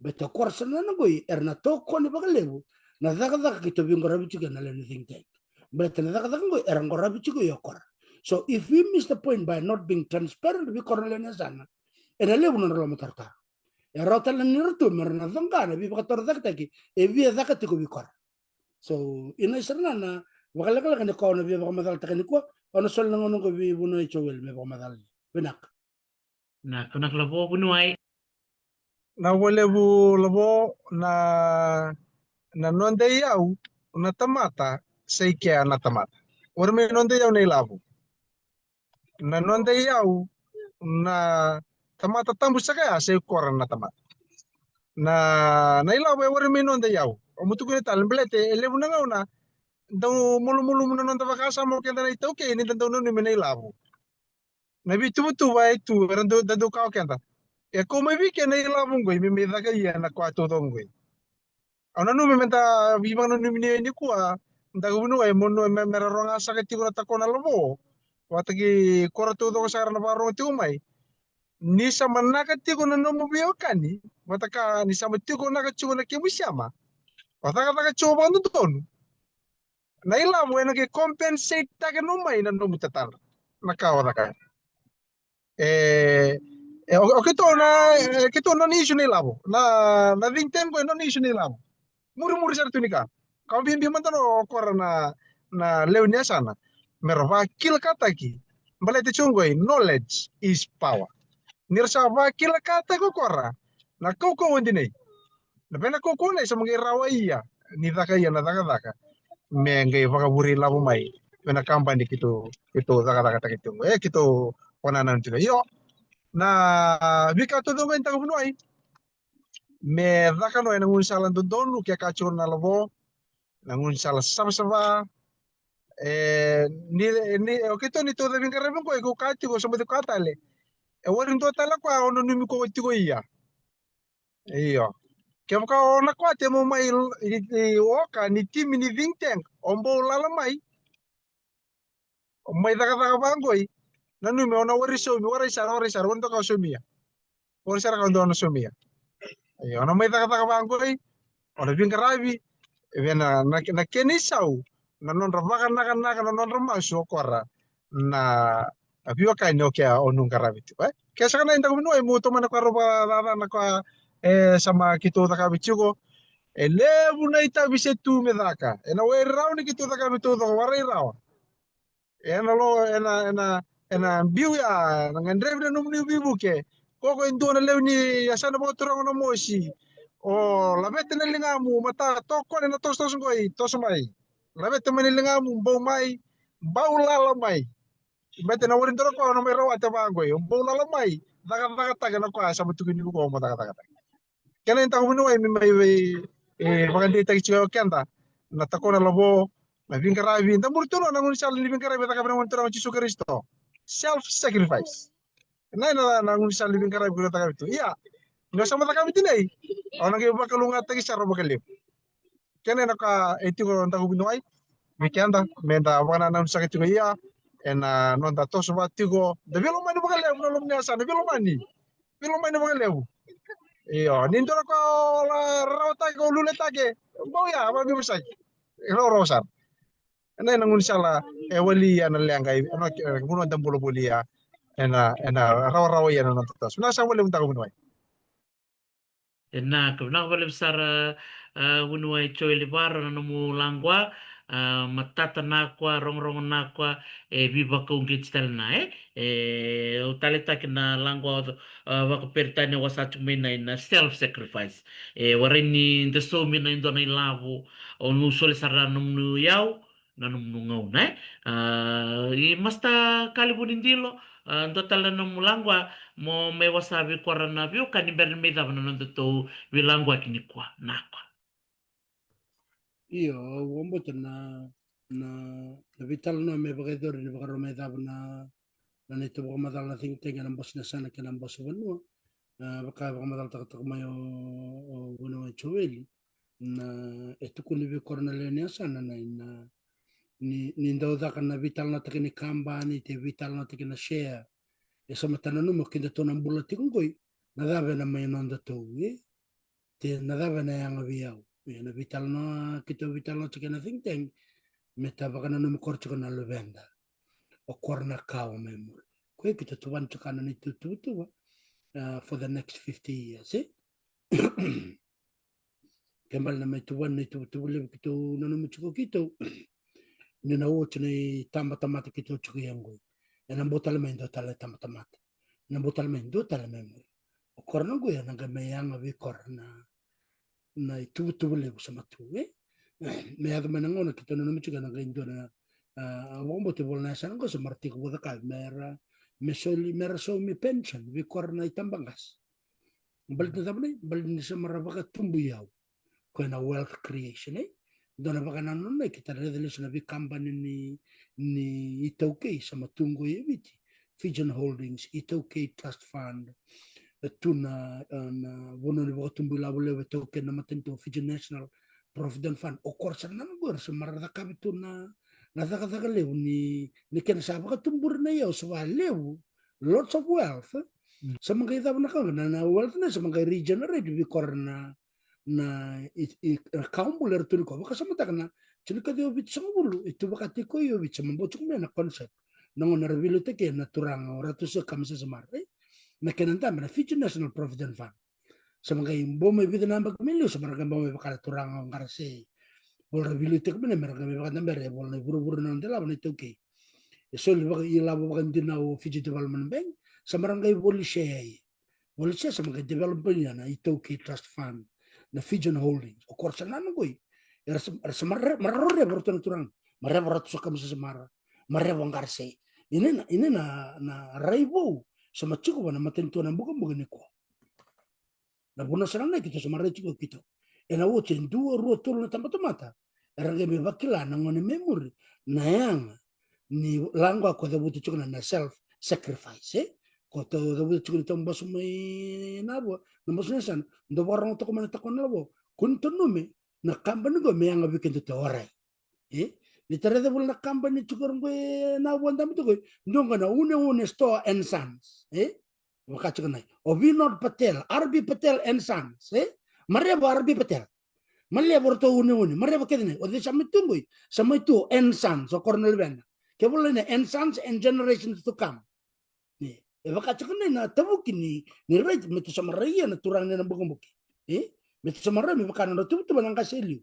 Baleta ko ra sa na qoi, era na tokoni vakalevu na cakacaka keitou veiqoravi tiko na lewe ni think tank. Baleta na cakacaka qoi, era qoravi tiko ia ko ra. So if we miss the point by not being transparent vei ko ra na lewe ni yasana, ena levu nodra lomatarotaro. E rawa tale ni ratou me ra na coqa na veivakatorocaketaki e via caka tiko vei ko ra. So, ina sara ga na vakalekaleka ni ka au na via vakamacalataka nikua, au na soli na gauna qo vei Vuniwai Joel me vakamacala. Vinaka. Na, vinaka Lavo Vuniwai. Na vo levu Lavo, na, na noda iyau na tamata, sa i kea na tamata. Ori mai noda iyau na ilavo. Na noda iyau na tamata tabu saka ya, sa i kora na tamata. Na, na ilavo e wari mai noda iyau. O mo tukuna tale, baleta e levu na gauna dau malumalumu na noda vakasama o keda na iTaukei ni da dau nanumi na ilavo. Na veituvatuva e tu, era dau, da dau kaya o keda, e kau mai vei keda na ilavo qoi me mai caka ia na ka taucoko qoi. Au nanumi me da veivakananumi ni nikua, Daku Vuniwai, mo nanumi me, me ra rogo saka tiko na takona Lavo. Vata kei ko ratou taucoko saka era na vakarogo tiko mai. Ni sa manaka tiko na nomu veiwekani, vata ka ni sa mai tiko naka tiko na kemu isema, o cakacaka tiko vakadodonu. Na ilavo ena qai compensate-taka no mai na nomu tatadra na ka o caka. E, e, o, o keitou na, e, keitou nona issue na ilavo. Na, na think tank qo e nona issue na ilavo. Murimuri sara tu ni ka. Ka bibi mada no o kora na, na lewe ni yasana. Me ra vakilakataki. Baleta tiko qoi, knowledge is power. Ni ra sa vakilakataki o kora na kaukauwa dinai. Na vena kaukauwa nei sa maqai rawa ia ni caka ia na cakacaka me qai vakavure ilavo mai vei na kabani keitou, keitou cakacakataki tiko. E keitou vakanananu tiko. Io, na veika taucoko qo e Daku Vuniwai me caka no ena gaunisala dodonu ke ka tiko na Lavo, na gaunisala savasava. E, ni, ni, o keitou ni tou cavi qaravi qo e kau ka tiko, sa mati ka tale. E wari dua tale koya o nanumi ko tiko ia. Io. Kevaka o na kwate mo mai i, i, i oka ni timi ni think tank, o bau lala mai. O mai cakacaka vaqoi. Nanumi o na wari saumi, warai sara, warai sara, wani toka o saumia. Warai sara ka dua o na saumia. Io, o na mai cakacaka vaqoi. O na veiqaravi. Vena na, na kena isau. Na nodra vakanakanaka, na nodra masu o kora. Na, na veiwekani o kea o nu qaravi tiko, e? Ke saka na i Daku Vuniwai mo tomana koya rau vakacaca na koya, e, sa ma keitou cakavi tiko. E levu na itavi se tu me caka. Ena wai rawa ni keitou cakavi taucoko, warai rawa. Ena lo, ena, ena, ena biu ya, na gadrevi na nomuni veivuke. Koko e dua na lewe ni yasana vakaturaga na mosi. O laveta na ligamu, mata tokone na tosotoso qoi, toso mai. Laveta mai na ligamu, bau mai, bau lala mai. Bete na wari dora koya o na mai rawata vaqoi, o bau lala mai, cakacakataka na koya sa ma tukuni ko mo cakacakataka. Kena i Daku Vuniwai me mai vei, e, vakadeitaki tiko o keda na takona Lavo, na veiqaravi, da muri tu no na gaunisala ni veiqaravi e cakavi na Gone Turaga o Jisu Karisito. Self sacrifice. Na, na, na gaunisala ni veiqaravi ko na cakavi tu. Ia, ni o sa ma cakavi tu nei, o na qai vakalougatataki sara vakalevu. Kena ena ka e tiko Daku Vuniwai vei keda me da vakanananu saka tiko ia ena noda toso vata tiko. Da veilomani vakalevu na loma ni yasana, veilomani. Veilomani vakalevu. Io, ni dua na ka o la rarawataki, o luletaki, bau ya, vavivosaki. Rawarawa sara. Ena, ena gaunisala e wali ya na leqa, ena, ena vanua da bula voli ya, ena, ena rawarawa ya na noda tasu. Na sa wali vunitaka vuniwai. Ena, ka vinaka vakalevu sara, a, vuniwai Joeli Varo na nomu laqwa, a, matata na kwa, rogorogo na kwa, e veivakauqeti tale na, e, e, au taleitaka na laqwa, a, vakaperitania au sa tiko mai na, na self sacrifice. E, warai ni da saumi na i dua na ilavo, o nu soli sara na nomunu iyau, na nomunu gauna, e. A, i Master Kalivu ni Dilo, a, dua tale na nomu laqwa, mo mai wasa vei kora na veiwekani bera ni mai cava na nodatou veilaqwaki nikua, na kwa. Io, au vakabauta na, na, na veitalanoa me vakayacori ni vakarau mai cava na, na neitou vakamacala na think tank ena bose ni yasana kei na bose vanua. A, vaka vakamacalataka toka mai o, o vuniwai Joeli. Na, e tukuni vei kora na lewe ni yasana na, na, ni, ni dau caka na veitalanoataki ni kabani, te veitalanoataki na share. E sa mata nanuma keitou na bula tiko qoi, na cava ena mai nodatou, e? Te na cava ena yaga vei au. E, na veitalanoa, keitou veitalanoataki na think tank, me ta vakananumi kora tiko na luveda. O kora na kawa mai muri. Koya keitou tuvana tiko na neitou tuvatuva, a, for the next fifty years, e? Ke bale na mai tuvana na ituvatuva levu keitou nanumi tiko keitou. Ni na oti na itabatamata keitou tiko i yaqoi. Ena bau tale mai dua tale itabatamata. Ena bau tale mai dua tale mai muri. O kora na qoi ena qai mai yaga vei kora na, na ituvatuva levu sa matu, e? Me yaco mai na gauna keitou nanumi tiko ena qai dua na, a, au vakabauta e vola na yasana qo sa mara tiko vakacakava, mera, me soli, mera saumi pension vei kora na itabaqase. Baleta na cava nei, baleta ni sa mara vakatubu iyau. Koya na wealth creation, e? Dua na vakanananu nei, keitou raica lesu na veikabani ni, ni iTaukei sa matu qoi e Viti. Fijian Holdings, iTaukei Trust Fund, e tu na, e, na vanua ni vakatubu ilavo levu e taukena na matanitu, Fijian National Provident Fund. O kora sara na qo era sa mara cakava tu na, na cakacaka levu ni, ni kena sa vakatuburi na iyau sa vakalevu, lots of wealth, e? Mm. Sa maqai cava na ka qo, na, na wealth na sa maqai regenerate vei kora na, na i, i, na kawa bula era tu nikua. Vakasamataka na tinikaciwa vitusagavulu, e tu vaka tiko i Viti, sa mabau tiko mai na concept. Na gauna era veiliutaki na turaga o Ratu Sir Kamisesa Mara, e? Na kena dabe na Fiji National Provident Fund. Sa maqai bau mai vica na yabaki mai liu, sa mara qai bau mai vaka na turaga o Qarase. Vola ra veiliutaki mai na mera qai mai vakadabera, e vola na ivurevure na noda ilavo na iTaukei. E soli vaka, ilavo vakadinau o Fiji Development Bank, sa mara qai voli share. Voli share sa maqai develop mai na iTaukei Trust Fund, na Fijian Holdings. O kora sa nanuma qoi. Era sa, era sa mara, mara rerevaka o ratou na turaga. Mareva o Ratu Sir Kamisesa Mara. Mareva o Qarase. Ina na, ina na, na rai vou sa mai tiko vua na matanitu ena bukabuka nikua. Na vanua sara ga keitou sa mara tiko keitou. Ena oti e dua, rua, tolu na tabatamata era qai mai vakila na gone mai muri na yaga ni laqwa ko cavuta tiko na, na self sacrifice, e? Ko cavuta tiko ni taubasuma mai na vua, na bose ni yasana, dou vakarorogo toka mai na takona lavo. Ko ni tonumi na kabani qo me yaga vei keda te warai. E? Ni ta raica voli na kabani tiko qo ena vua dabe tiko. Dua qo na Uneune Store and Sons, e? Vaka tiko na, o Vinod Patel, R B Patel and Sons, e? Mareva R B Patel. Mareva o ratou Uneune, mareva kece na, o cei sa mai tu qoi, sa mai tu o and Sons, o kora na luvena. Ke vola na and Sons and generations to come. E, e vaka tiko na, na tavuki ni, ni right, me tou sa mara ia na turaga ni na bukabuka. E, me tou sa mara me vaka na nodra tuvatuva na qase e liu.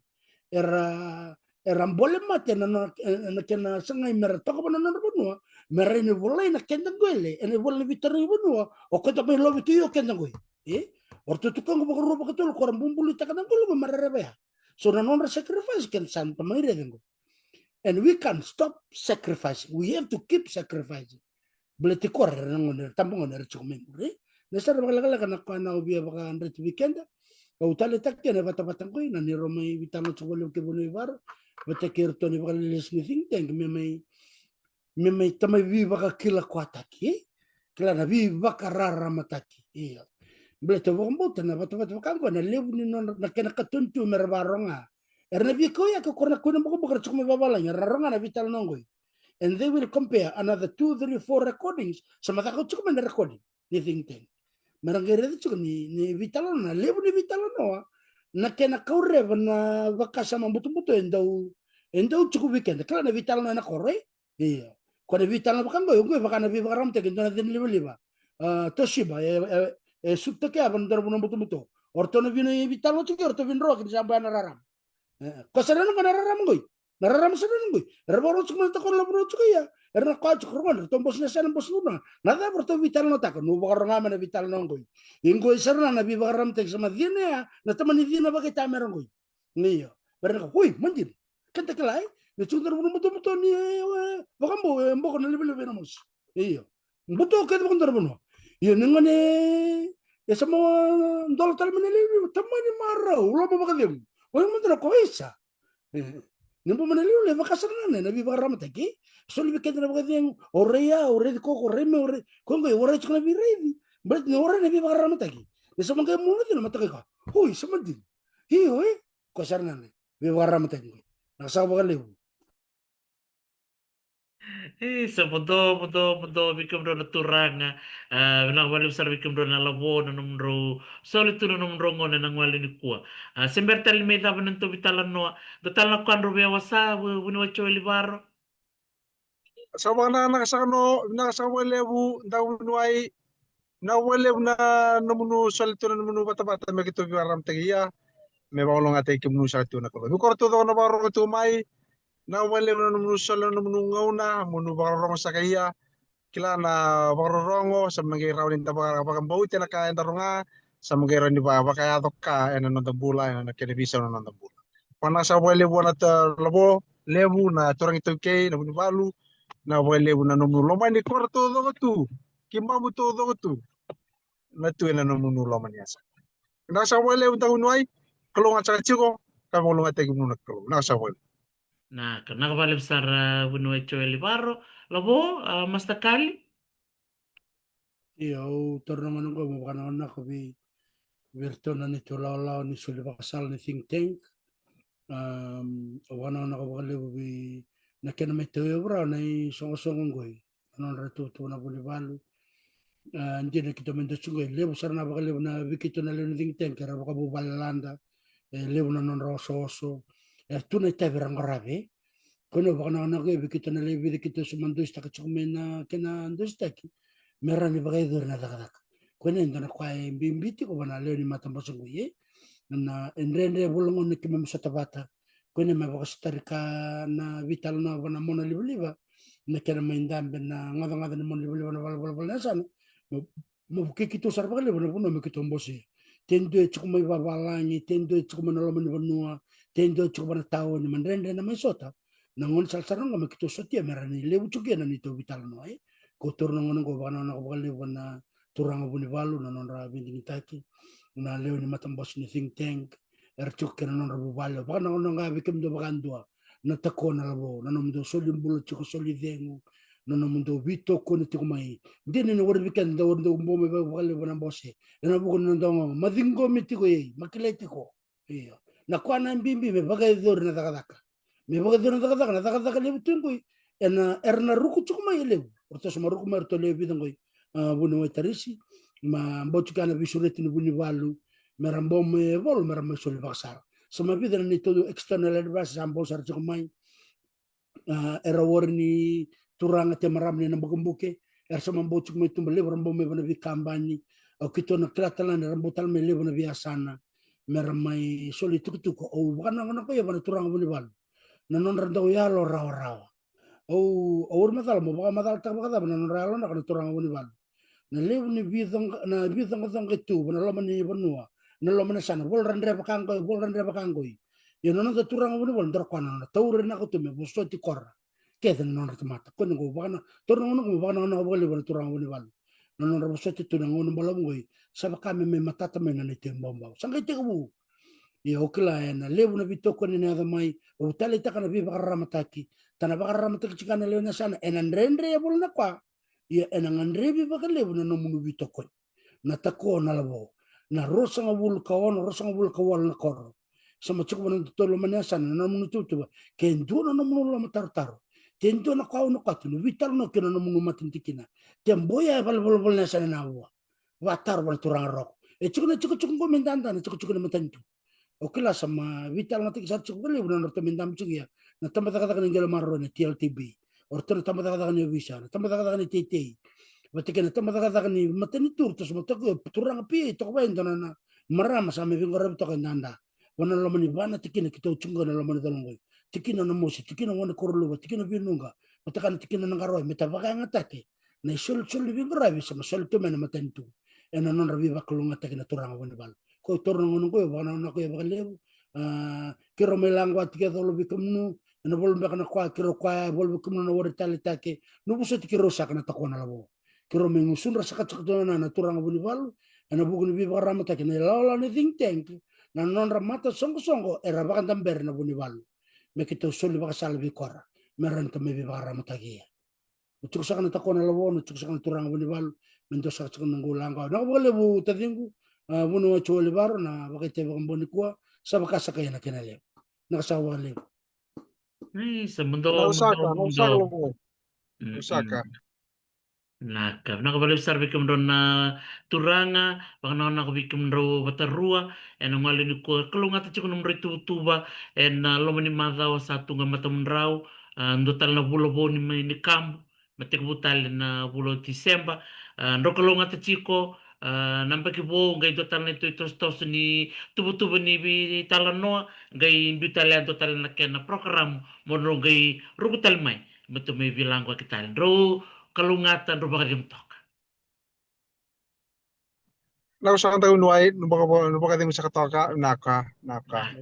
Era, era bole mate na, na, na kena sagai mera toka vua na nodra vanua, mera ni volai na keda qele, ena ivola ni veitarogi vanua, o keda mai lovi tu io keda qoi. E, o ratou tukaqu vakarua vakatolu, ko ra bubulitaka na qele, me mara rerevaka. So na nodra sacrifice, keda sa na tamai rece qo. And we can't stop sacrificing. We have to keep sacrificing. Baleti kora era na gone, era tabagone era tiko mai muri. Na sara vakalekaleka na koya na au via vakadreti vei keda. Au taleitaka kina e vatavata qoi, na ni rau mai veitalanoa tiko valevu kei Vanua i Varo. Vata kei iratou na ivakalelesi ni think tank, me mai, me mai tamai veivakakila koataki, e? Kila na veivakararamataki. Io. Baleta au vakabauta na vatavata vaka qo, na levu ni nodra, na kena katoni tu mera vakaroga. Era na veikauyaki o kora na kuina bukabuka era tiko mai vavalagi, era na rogo na veitalanoa qoi. And they will compare another two, three, four recordings. Sa macaka tiko mai na recording ni think tank. me ra qai raica tiko ni, ni veitalanoa, na levu ni veitalanoa, na kena kaureva na vakasama butobuto e dau, e dau tiko vei keda. Kila na veitalanoa ena koro, e? Io. Ko na veitalanoa vaka qo, qo e vaka na veivakararamataki e dua na cina livaliva. A, Toshiba, e, e, e sutaki ava na dua na vanua butobuto. O ratou na vina veitalanoa tiko, o ratou vina rawa kina sa baya na rarama. E, ko sa rana qo na rarama qoi. Na rarama sa rana qoi. Era vakarau tiko mai na takona na vanua tiko ia. Era na koya tiko rogoca, ratou bosi na sena bosi na vanua. Na cava ratou veitalanoataka, no vakaroga mai na veitalanoa qoi. I qoi sa rana na veivakararamataki sa macina ya, na tamani cina vakaitamera qoi. Io. Vera na ka, oi, madina. Keda kila, e? Me tiko dua na vanua butobuto ni, e, e, vakabau, e, boko na livaliva ena mosi. Io. Buto kece vaka dua na vanua. Io, ni gone, e sa mo dola tale mai na livaliva, tamani marau, loma vakacegu. Oi, madina ko isa. E. Ni bau mai na livaliva, e vaka sara ga na, na veivakararamataki. Soli vei keda na vakacegu, o rai ya, o raici koko, o rai me, o rai, ko qai, o rai tiko na veiraici. Baleta ni o rai na veivakararamataki. E sa vaqai mua na cina, matakai ka. Oi, sa madina. Io, e? Ko sara ga na veivakararamataki qo. Na ka sa vakalevu. E, sa vodo, vodo, vodo vei kemudrau na turaga. A, vinaka vakalevu sara vei kemudrau na lavo, na nomudrau soli tu na nomudrau gauna ena gauna nikua. A, se bera tale ni mai cava na nodatou veitalanoa. Dua tale na ka drau veiwasea, vu-, vuniwai Joeli Varo. Sa vakanakanaka saka no, vinaka saka vakalevu, daku vuniwai. Vinaka vakalevu na nomuni soli tu na nomuni vatavata me keitou veivakararamataki ia. Me vakalougatataki kemuni saka tu na Kalou. Vei koratou taucoko na vakarorogo tiko mai. Vinaka vakalevu na nomuni soli na nomuni gauna, moni vakarorogo saka ia. Kila na vakarorogo, sa mani qai rawa ni da vaka-, vakabauta na ka eda rogoca, sa mani qai rawa ni va-, vakayaco ka ena noda bula, ena kena veisau na noda bula. Vinaka saka vakalevu na ta-, lavo levu, na turaga iTaukei, na vunivalu, vinaka vakalevu na nomuni lomani koratou taucoko tu, keimamu taucoko tu. Na tu ena nomuni lomani yasa. Vinaka saka vakalevu daku vuniwai, Kalou ga saka tiko, ka vakalougatataki kemuni na Kalou. Vinaka saka vakalevu. Na ka, vinaka vakalevu sara vuniwai Joeli Varo. Lavo, a, Master Kali? Io, au taura na gauna qo meu vakanakanaka vei, vei iratou na neitou lawalawa ni soli vakasala ni think tank. Am, au vakanakanaka vakalevu vei na kena mai tauyavu rawa na isoqosoqo qoi. Na nodra tuvatuva na vunivalu. A, dina keitou mai dua tiko qoi, levu sara na vakalevu na vei keitou na lewe ni think tank era vakavuvale lada. E levu na nodra osooso. Era tu na itavi era qarava. Ko na vakanakanaka vei keitou na lewe vica keitou sa mai dositaka tiko mai na kena dositaki. Me rawa ni vakayacori na cakacaka. Ko na dua na ka e bibi tiko vua na lewe ni matabose qoi, e. Na, e dredre vula gona na keimami sota vata. Ko na me vakasotari ka na veitalanoa vua na mona livaliva. Na kena mai dabe na gacagaca ni mona livaliva na valenivolavola na yasana. Mo, mo vukei keitou sara vakalevu na vanua me keitou bosea. Te dua e tiko mai vavalagi, te dua e tiko mai na loma ni vanua, te dua e tiko mai na taoni, me dredre na mai sota. Na gauna sara sara ga me keitou sotia me rawa ni levu tiko kina na neitou veitalanoa, e. Ko taura na gauna qo vakanakanaka vakalevu na turaga vunivalu na nodra veidigitaki, na lewe ni matabose ni think tank, era tiko kei na nodra vuvale. Vakanakanaka ga vei kemudou vakadua, na Takua na Lavo, na nomudou soli bula tiko, soli cegu, na nomudou veitokoni tiko mai. Dina ni warai vei keda, da warai dau bau mai vakalevu na bose. Ena vuku ni noda gauna, ma ciqomi tiko ei, ma kilai tiko. Io. Na ka na bibi me vakayacori na cakacaka. Me vakayacori na cakacaka, na cakacaka levu tu qoi. Ena, era na ruku tiko mai e levu. O ratou sa mai ruku mai, o ratou lewe vica qoi. A, vuniwai Tarisi, ma bau tiko na veisureti ni vunivalu. Me ra bau mai e Volo, me ra mai soli vakasala. Sa mai vica na neitou external advisor sa bau sara tiko mai. A, era wari ni turaga, te marama ni Nabukebuke, era sa mai bau tiko mai tuba levu, era bau mai vua na veikabani. Au keitou na kila tale ga ni ra bau tale mai levu na veiyasana me ra mai soli tukutuku. Au vakanakanaka ia vua na turaga vunivalu na nodra dau yalo rawarawa. Au, au uri macala, mo vakamacalataka vakacava na nodra yalo naka na turaga vunivalu. Na levu ni veicoqa-, na veicoqacoqa e tu vua na loma ni vanua, na loma ni yasana, Volo ra dre vaka qoi, Volo ra dre vaka qoi. Ia na noda turaga vunivalu, dra koya na nona taura na ka tu me vosoti kora kece na nodra tamata. Ko na qo vakana, taura na gauna qo me vakanakanaka vakalevu na turaga vunivalu. Na nodra vosoti tu na gauna balavu qoi, sa vaka me mai matata mai na neitou ibaubau. Sa qai tekivu. Ia au kila ena levu na veitokoni ena yaco mai, au taleitaka na veivakararamataki, ta na vakararamataki tiko na lewe ni yasana, ena dredre e Volo na koya. Ia ena gadrevi vakalevu na nomuni veitokoni. Na Takua na Lavo. Na ruasagavulu ka ono, ruasagavulu ka walu na koro. Sa mai tiko vua na nodatou loma ni yasana, na nomuni tuvatuva. Ke dua na nomuni lomatarotaro. Ke dua na ka au na kaya tu, ni veitalanoa kei na nomuni matanitu kina. Te boya e valenivolavola na yasana ena vua. vakataro vua na turaga Roko. E tiko na tikotiko qo me dada na tikotiko ni matanitu. Au kila sa mai veitalanoataki sara tiko vakalevu na nodratou mai dabe tiko ya na tabacakacaka ni qele maroroi na T L T B. O ratou na tabacakacaka ni ovisa, na tabacakacaka ni teitei, vata kei na tabacakacaka ni matanitu. Ratou sa mai toka, turaga P A, toka vei dua na marama sa mai veiqaravi toka e dada. Vua na loma ni va na tikina keitou tiko qo, na loma ni colo qo. Tikina o Namosi, tikina o Gonekoroiluva, tikina o Veinuqa, vata kei na tikina o Naqaraoi, me ta vakayagataki na isolisoli ni veiqaravi sa mai soli tu mai na matanitu ena nodra veivakalougatataki na turaga Vunivalu. Ko taura na gauna qo, au vakananako vakalevu. A, keirau mai lako tiko e colo vei kemunu, ena volo beka na koya, keirau koya e volo vei kemunu na were tale take, na vosoti keirau saka na Takoa na Lavo. Keirau mai gusudra saka tiko na, na turaga Vunivalu ena vuku ni veivakararamataki na ilawalawa ni think tank, na nodra matasoqosoqo era vakadabera na Vunivalu. Me keitou soli vakasala vei kora me rawa ni ka mai veivakararamataki. Ia, au tiko saka na Takoa na Lavo, au tiko saka na turaga Vunivalu, me dua saka tiko na noqu lako. Vinaka vakalevu taciqu, a, Vuniwai Joe Levaro, na vakaitavi vakabau nikua. Sa vaka saka ia na kena levu. Vinaka saka vakalevu. Ni sa mudou, mudou, mudou. Saka. Vinaka, vinaka vakalevu sara vei kemudrau na turaga, vakanakonako vei kemudrau vakarua ena gole nikua. Kalougata tiko nomudrau ituvatuva ena loma ni macawa sa tu ga e matamudrau. A, dua tale na vula vou ni mai ni kabu, me tekivu tale na vula o Tiseba. A, drau kalougata tiko. A, na yabaki vou qai dua tale na itosotoso ni tuvatuva ni veitalanoa, qai biu tale e dua tale na kena program mo drau qai ruku tale mai me tou mai veilagoaki tale. Drau kalougata, drau vakacegu toka. Vinaka saka Vuniwai, nu vakacegu saka toka. Vinaka, vinaka.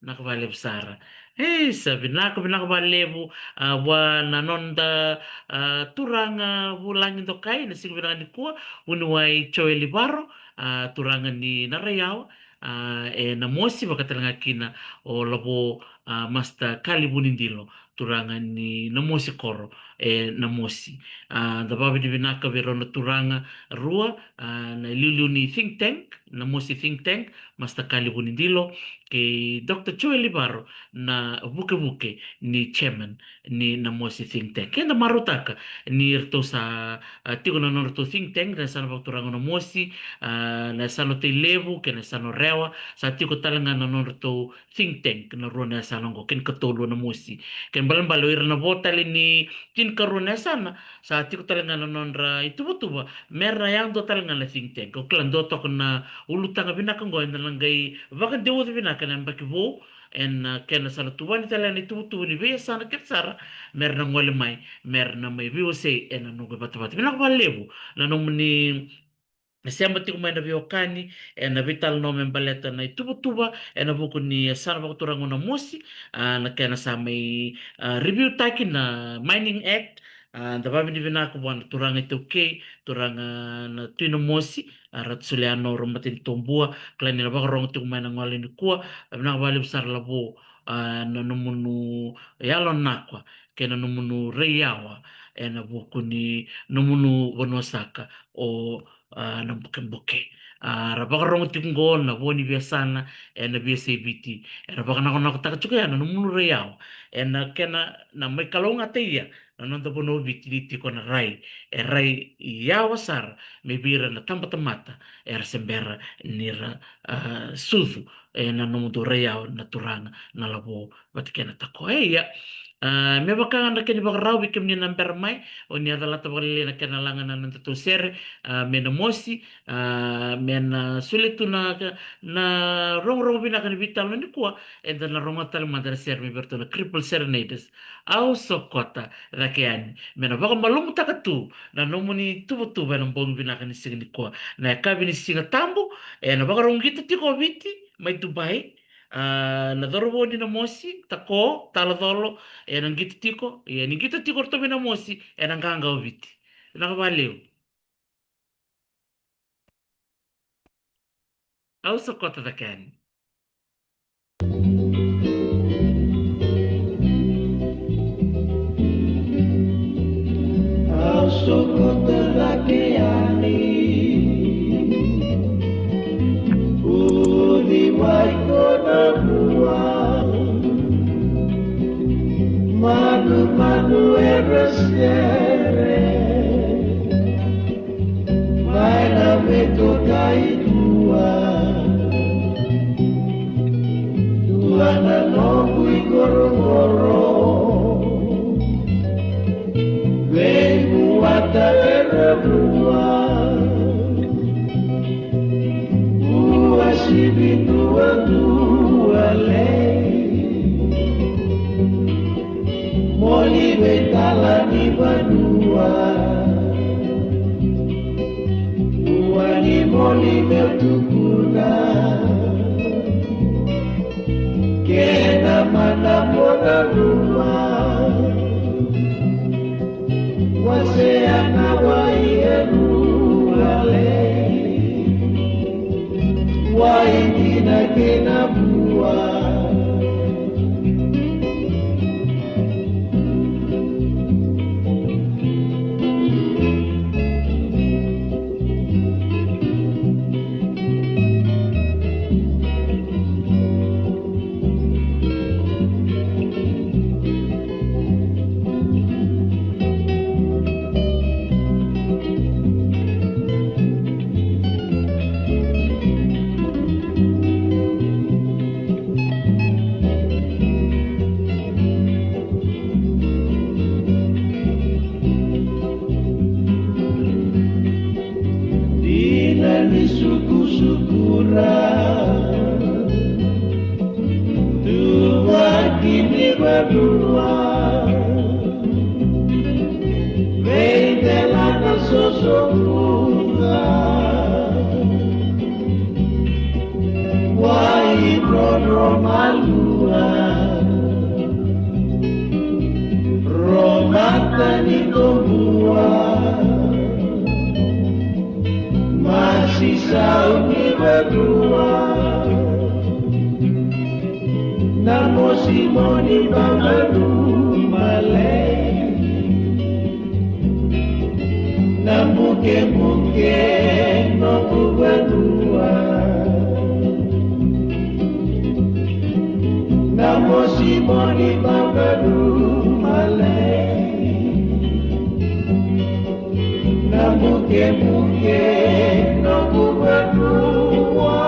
Vinaka vakalevu sara. E sa vinaka, vinaka vakalevu, a, vua na noda, a, turaga vulagi dokai ena siga vinaka nikua, Vuniwai Joe Levaro, a, turaga ni Naraiyawa, a, e Namosi, vaka tale ga kina o Lavo, a, Master Kali Vunidilo, turaga ni Namosi koro e Namosi. A, da vakavinavinaka vei rau na turaga rua, a, na iliuliu ni think tank, Namosi think tank, Master Kali Vunidilo kei Doctor Joe Levaro, na vukevuke ni chairman ni Namosi think tank. Eda marautaka ni ratou sa, a, tiko na nodratou think tank na yasana vakaturaga o Namosi, a, na yasana o Tailevu kei na yasana o Rewa, sa tiko tale ga na nodratou think tank na rua na yasana oqo, kena ikatolu o Namosi. Kena ibalebale o ira na vo tale ni tinikarua na yasana, sa tiko tale ga na nodra ituvatuva me ra yadua tale ga na think tank. Au kila dua toka na ulutaga vinaka oqo eda na qai vakadeuca vinaka ena yabaki vou ena kena sa na tuvani tale na ituvatuva ni veiyasana kece sara me ra na gole mai, me ra na mai veiwasei ena noqu ivatavata. Vinaka vakalevu na nomuni sema tiko mai na veiwekani ena veitalanoa me baleta na ituvatuva ena vuku ni yasana vakaturaga o Namosi, a, na kena sa mai, a, review taki na Mining Act. A, da vakavinavinaka vua na turaga iTaukei, turaga na Tui Namosi, a, Ratu Sulianaoro Matanitobua, kila ni na vakarogo tiko mai na gole nikua. A, vinaka vakalevu sara Lavo, a, na nomunu yalo nakwa kei na nomunu raiyawa ena vuku ni nomunu vanua saka o, a, Nabukebuke. A, ra vakarogo tiko oqo na vo ni veiyasana ena veiyasai Viti, era vakanakonakotaka tiko ya na nomunu raiyawa ena kena na mai kalougata ia na noda vanua o Viti ni tiko na rai, e rai yawa sara mai vei ira na tabatamata era se bera ni ra, a, sucu ena nomudou raiyawa na turaga na Lavo vata kei na Takoa. E ia, a, me vaka ga na kena ivakarau vei kemuni na bera mai, o ni a calata vakalailai na kena laga na nodatou sere, a, mai Namosi, a, me na solia tu na, na rogorogo vinaka ni veitalanoa nikua, eda na rogoca tale mada na sere mai vei iratou na Cripple Serenaders. Au sokota cake yani me na vakamalumutaka tu na nomuni tuvatuva ena bogi vinaka ni siga nikua, na yakavi ni Siga Tabu, ena vakarogita tiko o Viti mai Dubai, a, na cauravou ni Namosi, Tako, Talacolo, ena qita tiko, ia ni qita tiko o ratou mai Namosi, ena qaqa o Viti. Vinaka vakalevu. Au sokota cake yani. Au sokota cake yani. Udi mai ko na vua. Manumanu era sere. Noqu ikorokoro, veivuata era vua. Uasivi duadua lei, moli veitala ni vanua. Ua ni moli meu tukuna, kena mana mona lua. Wasea na wai e rua lei, wai dina kei na vua. Dina ni sukusukura, tuvaki ni vanua, veidela na sosokuga. Wai roro malua, romata ni tobua, masi sau ni vadua, na mosi moni vavanu malei. Na bukebuke noqu vanua, na mosi moni vavanu malei. Na bukebuke noqu vanua.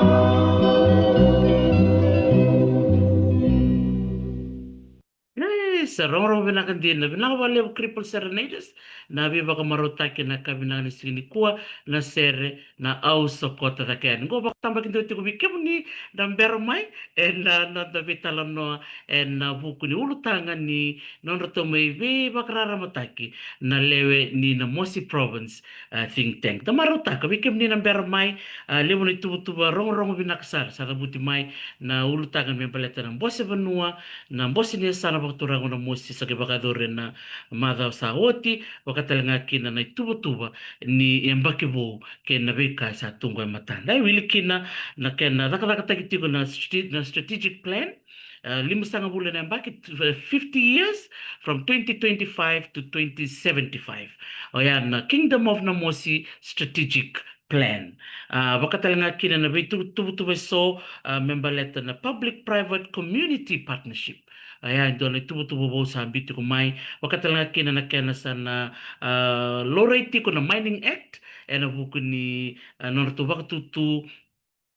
Yes, rogorogo vinaka dina. Vinaka vakalevu Cripple Serenaders. Na veivakamarautaki na ka vinaka ni siga nikua, na sere na Au Sokota Cake Yani. Qo vakatabakidua tiko vei kemuni na bera mai ena noda veitalanoa ena vuku ni ulutaga ni nodratou mai veivakararamataki na lewe ni Namosi Province, a, think tank. Da marautaka vei kemuni na bera mai, a, levu na ituvatuva rogorogo vinaka sara sa cavuti mai na ulutaga me baleta na bose vanua, na bose ni yasana vakaturaga o Namosi sa qai vakayacori ena macawa sa oti, vakatalega kina na ituvatuva ni yabaki vou kei na veika sa tu qo e matada. E wili kina na kena cakacakataki tiko na strate-, na strategic plan, a, limasagavulu na yabaki, t-, fifty years from twenty twenty-five to twenty seventy-five. Oya na Kingdom of Namosi Strategic Plan. A, vakatalega kina na veituvatuva eso, a, me baleta na public private community partnership. Oya e dua na ituvatuva vou sa biu tiko mai, vakatalega kina na kena sa na, a, laurai tiko na Mining Act ena vuku ni, a, nodratou vakatutu,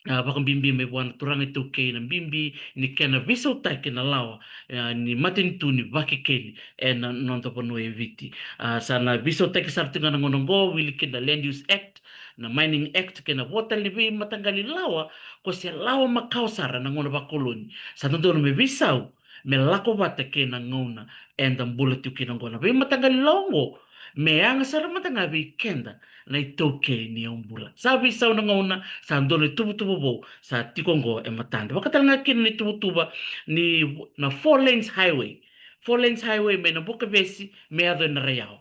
a, vakabibi mai vua na turaga iTaukei na bibi ni kena veisautaki na lawa, a, ni matanitu ni vakekeli ena noda vanua e Viti. A, sa na veisautaki sara tiko ga na gauna oqo, wili kina na Land Use Act, na Mining Act kei na vo tale ni veimataqali lawa, ko se lawa makawa sara na gauna vakoloni. Sa dodonu me veisau, me lako vata kei na gauna eda bula tiko kina oqo. Na veimataqali lawa oqo me yaga sara mada ga vei keda na iTaukei ni yaubula. Sa veisau na gauna, sa dua na ituvatuva vou sa tiko oqo e matada. Vakatalega kina na ituvatuva ni na four lanes highway. Four lanes highway mai na Bukavesi me yaco ena Raiyawa.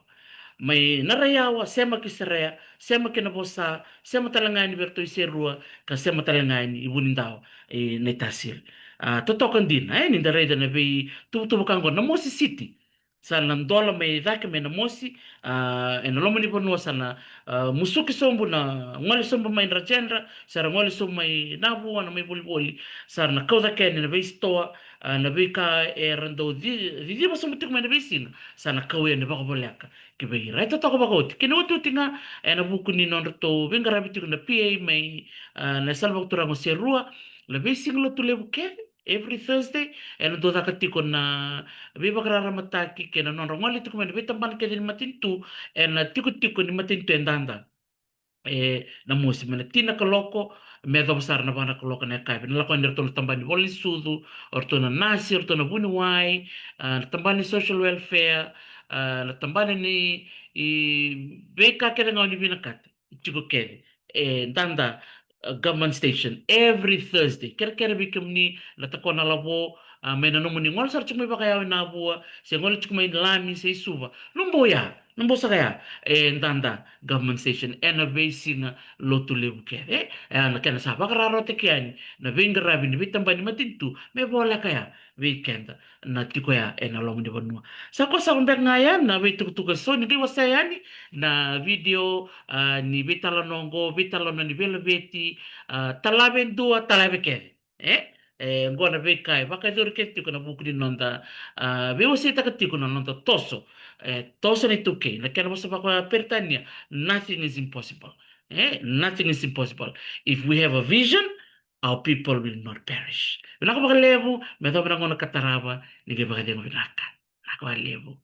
Mai na Raiyawa, sema ki Serea, sema ki Navosa, sema talega yani vei iratou i Serua, ka sema talega yani i Vunidawa, e Naitasiri. A, totoka dina, e, ni da raica na veituvatuva ka oqo, Namosi City. Sa na dola mai cake mai Namosi, a, ena loma ni vanua sa na, a, musuki sobu na gole sobu mai Drajedra, sa ra gole sobu mai Navua na mai volivoli, sa ra na kau cake yani na veisitoa, a, na veika era dau ci-, ciciva sobu tiko mai na veisiga, sa na kau yani vakavoleka ki vei ira. E totoka vakaoti. Kei na otioti ga, ena vuku ni nodratou veiqaravi tiko na P A mai, a, na sala vakaturaga o Serua, na veisiga lotu levu kece, Every Thursday ena dau caka tiko na veivakararamataki kei na nodra gole tiko mai na veitabana kece ni matanitu ena tikotiko ni matanitu e Dada. E na mosi mai na tini na kaloko me yacova sara na va na kaloko na yakavi. Na lako yani o ratou na tabana ni vola ni sucu, o ratou na nasi, o ratou na vuniwai, a, na tabana ni social welfare, a, na tabana ni veika kece ga o ni vinakata. Tiko kece e Dada, a, government station every Thursday. Kerekere vei kemuni na Takonalavo, a, mai na nomuni gole sara tiko mai vakayawa i Navua se gole tiko mai Lami se i Suva. Lubou ya, lubou saka ya e Dada government station ena veisiga Lotulevu kece. E na kena sa vakararawataki yani na veiqaravi ni veitabana ni matanitu me voleka ya vei keda na tiko ya ena loma ni vanua. Sa ko sa beka ga ya na veitukutuku eso ni qai wasea yani na video, a, ni veitalanoa oqo, veitalanoa ni veilaveti, a, talave dua, talave kece. E e oqo na veika e vakayacori kece tiko na vuku ni noda, a, veiwaseitaka tiko na noda toso. E toso na iTaukei, na kena vosa vakaperitania, nothing is impossible. E nothing is impossible. If we have a vision, our people will not perish. Vinaka vakalevu, me yacova na gauna ka tarava, ni qai vakacegu vinaka. Vinaka vakalevu.